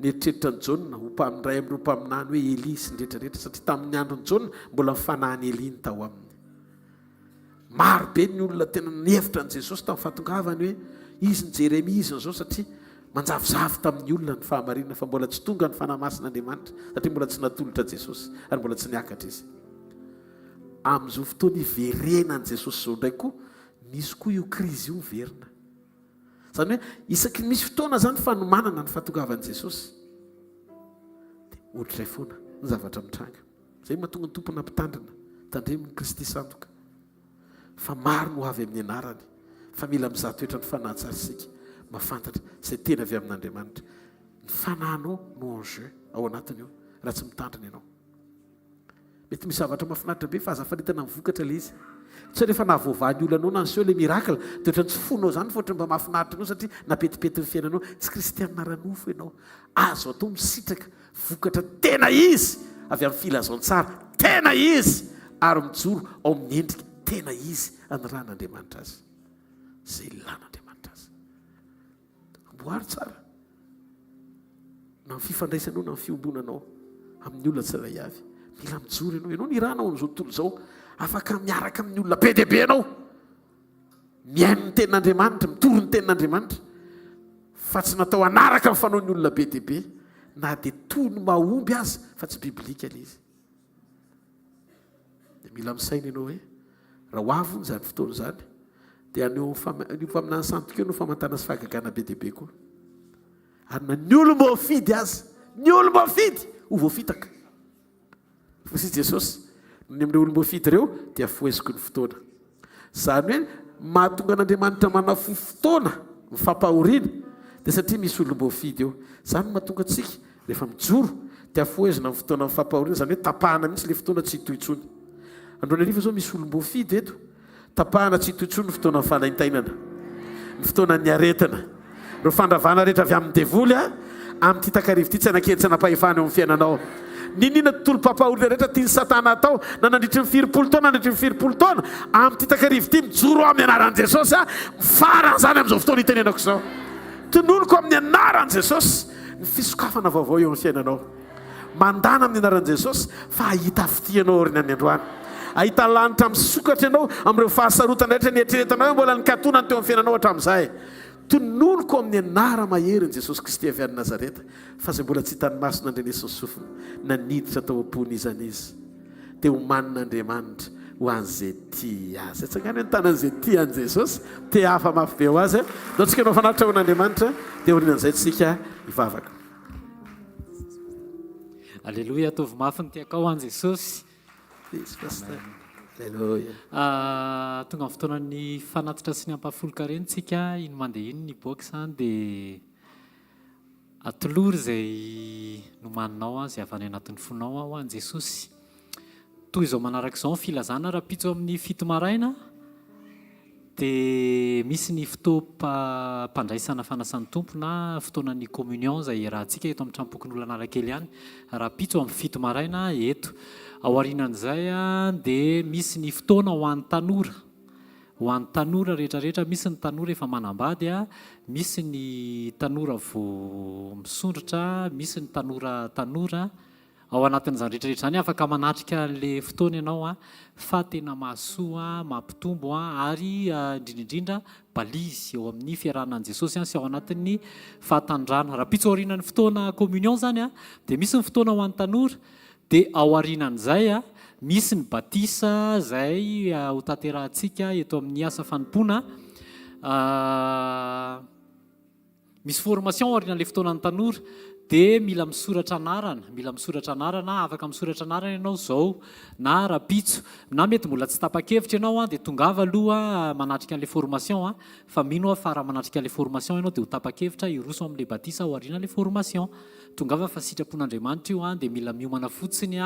nieritreritra an'i Jaona ho mpamin'ny iray amin'ireo mpaminany hoe Elia sy ny rehetra rehetra, satria tamin'ny andron'i Jaona mbola ny fanahin'i Elia no tao aminy. Maro be ny olona tena nihevitra an'i Jesosy tamin'ny fahatongavany hoe izy ny Jeremia, izy ny izao, satria manjavozavo tamin'ny olona ny fahamarinana fa mbola tsy tonga ny Fanahy Masin'Andriamanitra, satria mbola tsy natolotra Jesosy ary mbola tsy niakatra izy. Amin'izao fotoana iverenan'i Jesosy izao indray koa, misy koa io krizy io miverina. Izany hoe isaky ny misy fotoana izany fanomanana ny fahatongavan'i Jesosy, dia ohatr'izay foana ny zavatra mitranga. Izay mahatonga ny Tompo nampitandrina, tandremo ny Kristy sandoka, fa maro no avy amin'ny anarany, fa mila mizaha toetra ny fanahy tsara isika, mahafantatra izay tena avy amin'Andriamanitra. Ny fanahinao no en jeu ao anatiny io, raha tsy mitandrina ianao. Mety misy zavatra mahafinaritra be fa aza faritana ny vokatra ilay izy. Tsy hoe rehefa nahavoavaha ny olanao na niseho ilay miracle dia ohatran'ny tsy fonao izany fa ohatran'ny mba mahafinaritra anao satria napetipety ny fiainanao. Tsy kristianina ara-nofo ianao. Azo atao misitraka Vokatra tena izy avy amin'ny filazantsara tena izy ary mijoro ao amin'ny endrika tena izy anirahan'Andriamanitra azy. Izay ilan'Andriamanitra azy. Amboary tsara na ny fifandraisanao na ny fiombonanao amin'ny olona tsirairay avy. Mila mijoro ianao. Ianao nirahana ao amin'izao tontolo izao. Afaka miaraka amin'ny olona be dia be ianao, mihaino ny tenin'Andriamanitra, mitory ny tenin'Andriamanitra, fa tsy natao hanaraka ny fanaon'ny olona be dia be, na dia toy ny mahomby aza, fa tsy biblika ilay izy. Dia mila misaina ianao hoe, raha ho avy hono izany fotoana izany, dia an'io mpaminany sandoka io no famantana sy fahagagana be dia be koa. Ary na ny olom-boafidy aza, ny olom-boafidy ho voafitaka. Fa hoy Jesosy, ny amin'ireo olom-boafidy ireo dia foheziko ny fotoana. Izany hoe mahatonga an'Andriamanitra manafohy fotoana ny fampahoriana dia satria misy olom-boafidy eo. Izany no mahatonga antsika rehefa mijoro dia afohezina ny fotoanan'ny fampahoriana, izany hoe tapahana mihitsy ilay fotoana tsy hitohy intsony. Androany hariva izao misy olom-boafidy eto. Tapahana tsy hitohy intsony ny fotoanan'ny fanaintainana, ny fotoanan'ny aretina, ireo fandravana rehetra avy amin'ny devoly amin'ity takariva ity tsy hanan-kery tsy hanam-pahefana eo amin'ny fiainanao. N'inon'inona tontolom-pampahoriana rehetra tian'i Satana hatao, na nandritry ny firipolo taona nandritry ny firipolo taona, amin'ity takariva ity, mijoro aho amin'ny anaran'i Jesosy aho, mifarana izany amin'izao fotoana itenenako izao. Tononiko amin'ny anaran'i Jesosy ny fisokafana vaovao eo amin'ny fiainanao. Mandàna amin'ny anaran'i Jesosy fa hahita fitia ianao aorianan'ny androany. Hahita lanitra misokatra ianao amin'ireo fahasarotana rehetra nieritreretanao hoe mbola nikatonany teo amin'ny fiainanao hatramin'izay. Tononiko amin'ny anara-maherin'i Jesosy Kristy avy any Nazareta fa izay mbola tsy hitan'ny maso nandrenesin'ny sofina na niditra tao am-pon'iza n'iza dia homanin'Andriamanitra ho an'izay tia Azy. Atsangano ny tanan'izay tia an'i Jesosy, te hafa mafy be ho Azy. Ndao tsika hanao fanatitra ho an'Andriamanitra dia aorianan'izay tsika hivavaka. Aleloia ataovy mafy ny tiakao an Jesosy. Yes pasteur. Aleloia. Ah, tonga ny fotoanan'ny fanatitra sy ny ampahafolon-karena tsika, iny mandeha iny ny box an dia atolory izay nomaninao an, izay avy any anatin'ny fonao ho an'i Jesosy. Toy izao manaraka izao ny filazana rahampitso amin'ny fito maraina dia misy ny fotoam-pandraisana fanasan'ny Tompo na fotoanan'ny communion izay iarahantsika eto amin'ny tranompokonolona Analakely ihany rahampitso amin'ny fito maraina eto. Ao aorianan'izay dia misy ny fotoana ho an'ny tanora, ho an'ny tanora rehetrarehetra, misy ny tanora efa manambady, misy ny tanora vao misondrotra, misy ny tanora tanora. Ao anatin'izany rehetra rehetra izany afaka manatrika an'ilay fotoana ianao an, fa tena mahasoa, mampitombo ary indrindra indrindra balise eo amin'ny fiarahana an'i Jesosy sy ao anatin'ny fahatandrana. Rahampitso aorianan'ny fotoana communion izany an, dia misy ny fotoana ho an'ny tanora, dia ao aorianan'izay an, misy ny batisa izay hotanterahantsika eto amin'ny asa fanompoana. Misy formation aorian'ilay fotoanan'ny tanora dia mila misoratra anarana, mila misoratra anarana, afaka misoratra anarana ianao izao na rahampitso, na mety mbola tsy tapa-kevitra ianao dia tongava aloha manatrika an'ilay formation fa mino aho fa raha manatrika an'ilay formation ianao dia ho tapa-kevitra hiroso amin'ilay batisa aorian'ilay formation. Tongava fa sitrapon'Andriamanitra io dia mila miomana fotsiny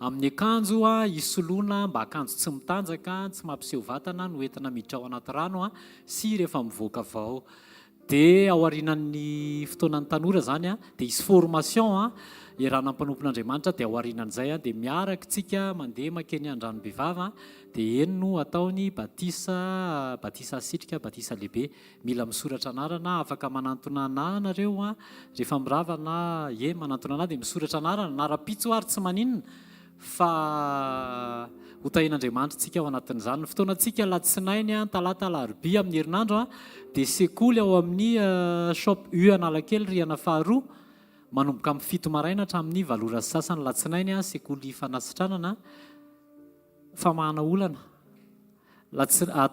amin'ny akanjo hisoloana mba akanjo tsy mitanjaka, tsy mampiseho vatana no entina miditra ao anaty rano sy rehefa mivoaka avy ao. Dia ao aorianan'ny fotoanan'ny tanora izany dia hisy formation iarahana amin'ny mpanompon'Andriamanitra dia ao aorianan'izay dia miaraka isika mandeha mankeny Andranobevava dia eny no atao ny batisa, batisa asitrika, batisa lehibe. Mila misoratra anarana, afaka manantona anà nareo rehefa mirava na ie manantona anà dia misoratra anarana na rahampitso ary tsy maninona. Fa ho tahian'Andriamanitra isika ao anatin'izany. Ny fotoanantsika alatsinainy, talata, alarobia amin'ny herinandro dia sekoly ao amin'ny Shop U Analakely rihana faharoa manomboka amin'ny fito maraina hatramin'ny valo ora sy sasany latsinainy, sekoly fanasitranana, famahana olana.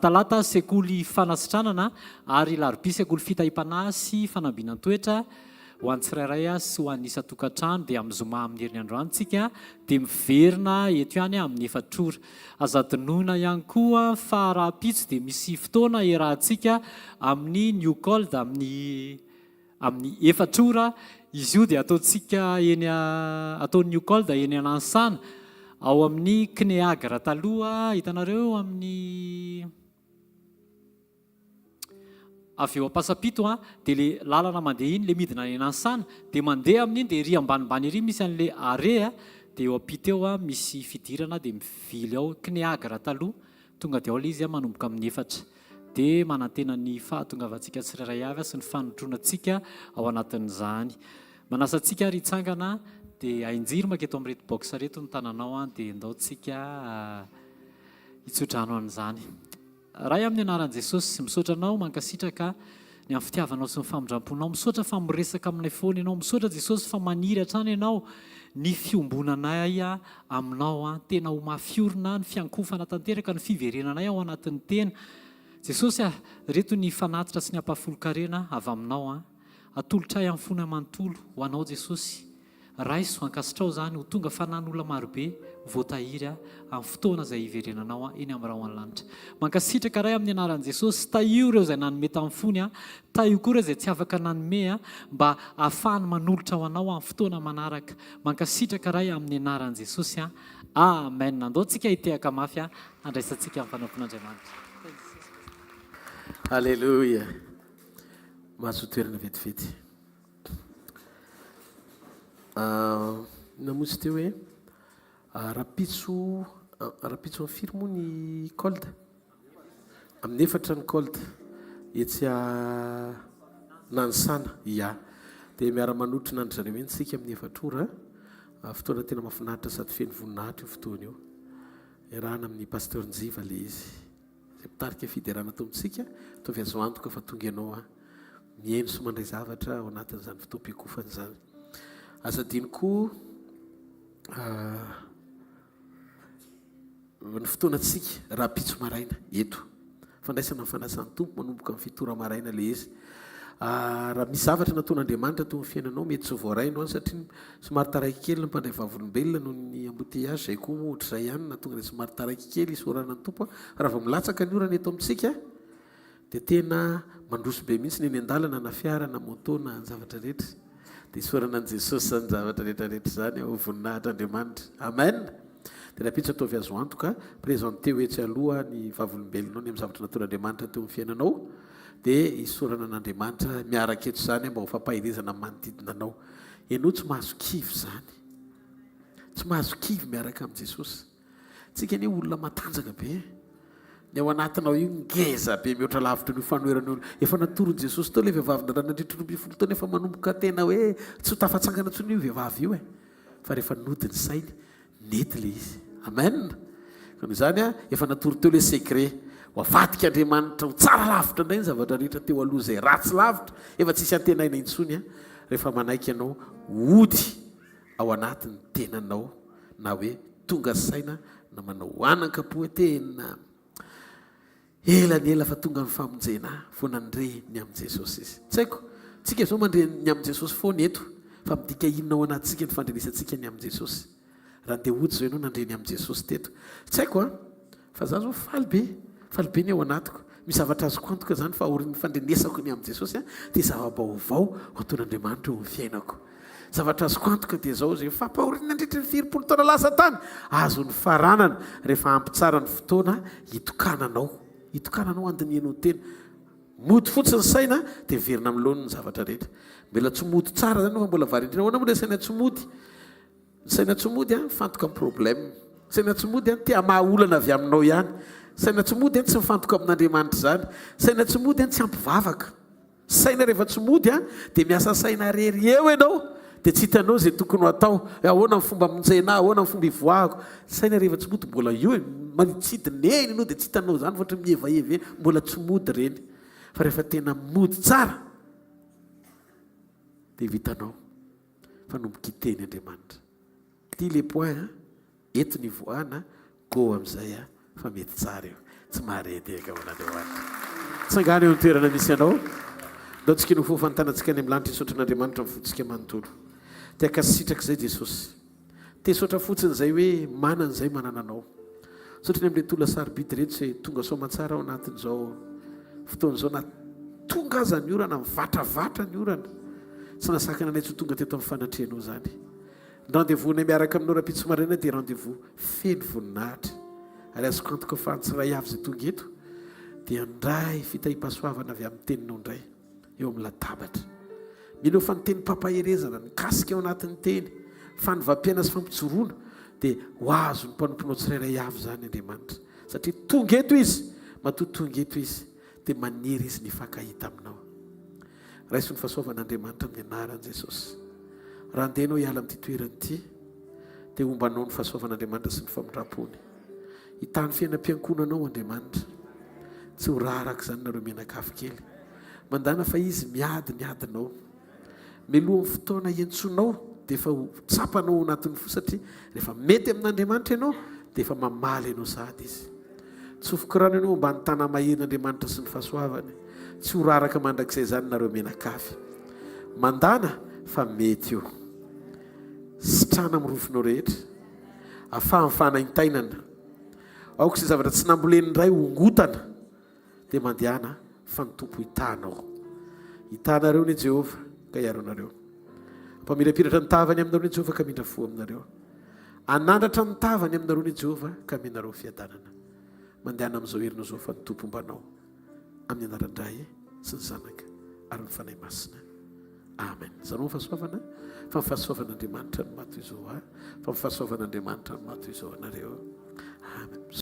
Talata, sekoly fanasitranana, ary Alarobia, sekoly fitahiam-panahy sy fanambinan-toetra ho an'ny tsirairay sy ho an'ny isan-tokantrano, dia amin'ny zoma amin'ny herin'ny androany tsika dia miverina eto ihany amin'ny efatra ora. Aza adinoina ihany koa fa rahampitso dia misy fotoana iarahantsika amin'ny New Cold amin'ny Amin'ny efatra ora, izy io dia ataontsika eny ataon'ny New Cold eny Anansana, ao amin'ny Cneagre taloha, hitanareo amin'ny avy eo Ampasampito an, dia le lalana mandeha iny, le midina any Anansana, dia mandeha amin'iny dia ery ambanimbany ery misy an'le arrêt dia eo ampita eo misy fidirana dia mivily ao, Cneagre taloha, tonga dia ao le izy manomboka amin'ny efatra. Dia manantena ny fahatongavantsika tsirairay avy sy ny fanotronantsika ao anatin'izany. Manasa antsika ary hitsangana dia ahinjiro manketo amin'ireto box ireto ny tananao dia ndao tsika. Hitsodrano an'izany. Ray amin'ny anaran'i Jesosy, misaotra Anao, mankasitraka ny amin'ny fitiavanao sy ny famindramponao. Misaotra fa miresaka aminay foana Ianao. Misaotra Jesosy fa maniry hatrany Ianao ny fiombonanay Aminao. Tena ho mafy orina ny fiankofana tanteraka, ny fiverenanay ao anatin'ny tena. Jesosy ah, reto ny fanatitra sy ny ampahafolon-karena avy Aminao. Atolotray amin'ny fonay manontolo ho Anao Jesosy. Raiso, ankasitrao izany ho tonga fanan'olona marobe voatahiry amin'ny fotoana izay hiverenanao eny amin'ny rahon'ny lanitra. Mankasitraka Ray amin'ny anaran'i Jesosy, tahio ireo izay nanome tamin'ny fony, tahio koa ireo izay tsy afaka nanome mba hahafahany manolotra ho anao amin'ny fotoana manaraka. Mankasitraka Ray amin'ny anaran'i Jesosy. Amen. Andao tsika hitehaka mafy handraisantsika ny fanompon'Andriamanitra. Alléluia. Mahazo toerana vetivety. Inona moa izy teo hoe rahampitso rahampitso amin'ny firy moa ny cold? Amin'ny efatra ny cold etsy Nanisana, ia. Dia miara-manotrona an-dry zareo eny isika amin'ny efatra ora. Fotoana tena mahafinaritra sady feno voninahitra io fotoana io. Iarahana amin'ny Pasteur Njiva ilay izy. Izay mitarika fiderana ato amintsika, ataovy azo antoka fa tonga ianao an. Mihaino sy mandray zavatra ao anatin'izany fotoam-piakofana izany. Aza adino koa ny fotoanantsika rahampitso maraina eto. Fandraisana ny fanasan'ny Tompo manomboka amin'ny fito ora maraina ilay izy. Raha misy zavatra nataon'Andriamanitra teo amin'ny fiainanao mety tsy ho voarainao any satria somary taraiky kely ny mpandray vavolombelona noho ny embouteillage izay koa moa ohatr'izay ihany nahatonga ilay somary taraiky kely isaorana ny Tompo fa raha vao milatsaka ny orana eto amintsika dia tena mandroso be mihitsy ny eny an-dalana na fiara na moto na ny zavatra rehetra. Dia isaorana an'i Jesosy izany zavatra rehetra rehetra izany ho voninahitr'Andriamanitra. Amen! Dia rahampitso ataovy azo antoka, présenteo etsy aloha ny vavolombelonao ny amin'ny zavatra nataon'Andriamanitra teo amin'ny fiainanao, dia isaorana an'Andriamanitra miaraka eto izany mba ho fampaherezana ny manodidina anao. Ianao tsy mahazo kivy izany. Tsy mahazo kivy miaraka amin'i Jesosy. Tsika anie olona matanjaka be e. Ny ao anatinao io ngeza be mihoatra lavitra an'io fanoherana io. Efa natoron'i Jesosy teo ilay vehivavy narary nandritra ny 12 taona efa manomboka tena hoe tsy ho tafatsangana intsony io vehivavy io e. Fa rehefa nody ny sainy, nety ilay izy. Amen. Ka noho izany efa natoro teo ilay secret. Ho avadik'Andriamanitra ho tsara lavitra indray ny zavatra rehetra teo aloha izay ratsy lavitra, efa tsisy antenaina intsony rehefa manaiky ianao hody ao anatin'ny tenanao na hoe tonga saina na manao anankapo hoe tena ela ny ela fa tonga ny famonjena ahy vao nandre ny amin'i Jesosy izy. Tsy haiko, tsika izao mandre ny amin'i Jesosy foana eto fa midika inona ao anatintsika ny fandrenesantsika ny amin'i Jesosy? Raha ndeha hody izao ianao nandre ny amin'i Jesosy teto. Tsy haiko an! Fa za zao faly be, faly be ny ao anatiko. Misy zavatra azoko antoka zany fa aorian'ny fandrenesako ny amin'i Jesosy dia zava-baovao ho ataon'Andriamanitra eo amin'ny fiainako. Zavatra azoko antoka dia zao, izay fampahoriana nandritry ny firimpolo taona lasa tany, azo nifaranana rehefa ampy tsara ny fotoana hitokananao, hitokananao handinihanao tena. Mody fotsiny ny saina dia miverina amin'ny laoniny ny zavatra rehetra. Mbola tsy mody tsara zany fa mbola variandriana. Ahoana moa ilay saina tsy mody? Ny saina tsy mody an, mifantoka amin'ny problème. Ny saina tsy mody an, te hamaha olana avy aminao ihany. Ny saina tsy mody an, tsy mifantoka amin'Andriamanitra izany. Ny saina tsy mody an, tsy ampy vavaka. Saina rehefa tsy mody an, dia miasa saina rery eo ianao, dia tsy hitanao izay tokony ho atao. Hoe ahoana ny fomba hamonjena ahy, ahoana ny fomba hivoahako. Saina rehefa tsy mody mbola eo e, manitsidina eny ianao dia tsy hitanao izany fa ohatran'ny mihevaheva eny, mbola tsy mody ireny. Fa rehefa tena mody tsara dia vitanao. fa no mi-quitter ny Andriamanitra. Ty le point a, eto ny ivoahana, go amizay a, fa mety tsara io. Tsy mahare tehaka ho an'Andriamanitra. Tsangano eo amin'ny toerana misy anao. Ndao tsika no ho fantanantsika any amin'ny lanitra hisaotra an'Andriamanitra amin'ny fontsika manontolo. Te hankasitraka izay Jesosy. Te hisaotra fotsiny izay hoe manana izay manana anao. Misaotra ny amin'ireto olona sarobidy ireto izay tonga soamantsara ao anatin'izao fotoana izao na tonga aza ny orana, mivatravatra ny orana. Tsy nasakana anay tsy ho tonga teto amin'ny fanatrehanao izany. Ny rendez-vous-nay miaraka aminao rahampitso maraina dia rendez-vous feno voninahitra. Ary azoko antoka fa ny tsiray avy izay tonga eto dia handray fitahiam-pahasoavana avy amin'ny teninao indray. eo amin'ny latabatra. Mino fa ny tenim-pampaherezana, ny kasika ao anatin'ny teny, fanovam-piainana sy fampijoroana dia ho azon'ny mpanomponao tsirairay avy izany Andriamanitra. Satria tonga eto izy, matoa tonga eto izy dia maniry izy ny hifankahita aminao. Raiso ny fahasoavan'Andriamanitra amin'ny anaran'i Jesosy. Raha andeha ianao hiala amin'ity toerana ity dia homba anao ny fahasoavan'Andriamanitra sy ny famindram-pony. Hitahy ny fiainam-piankohonanao Andriamanitra. Tsy ho raraka izany nareo mianakavy kely. Mandàna fa Izy miady ny adinao. Mialohan'ny fotoana hiantsoanao dia efa ho tsapanao ao anatin'ny fo satria rehefa mety amin'Andriamanitra ianao dia efa mamaly anao sahady Izy. Tsofiko rano ianao ambany tana-maherin' Andriamanitra sy ny fahasoavany. Tsy ho raraka mandrakizay izany nareo mianakavy. Mandàna fa mety io. Sitrana amin'ny rofinao rehetra. Afaha amin'ny fanaintainana. Aoka izay zavatra tsy nambolen'ny Ray hongotana dia mandehana fa ny Tompo hitaha anao. Hitaha anareo anie Jehovah ka hiaro anareo. Hampamirapiratra ny tavany aminareo anie Jehovah ka hamindra fo aminareo. Hanandratra ny tavany aminareo anie Jehovah ka hamenareo fiadanana. Mandehana amin'izao herinao izao fa ny Tompo homba anao. Amin'ny anaran-dRay sy ny Zanaka ary ny Fanahy Masina. Amen. Zarao ny fahasoavana fa ny fahasoavan'Andriamanitra no maha toy izao ahy, fa ny fahasoavan'Andriamanitra no maha toy izao anareo.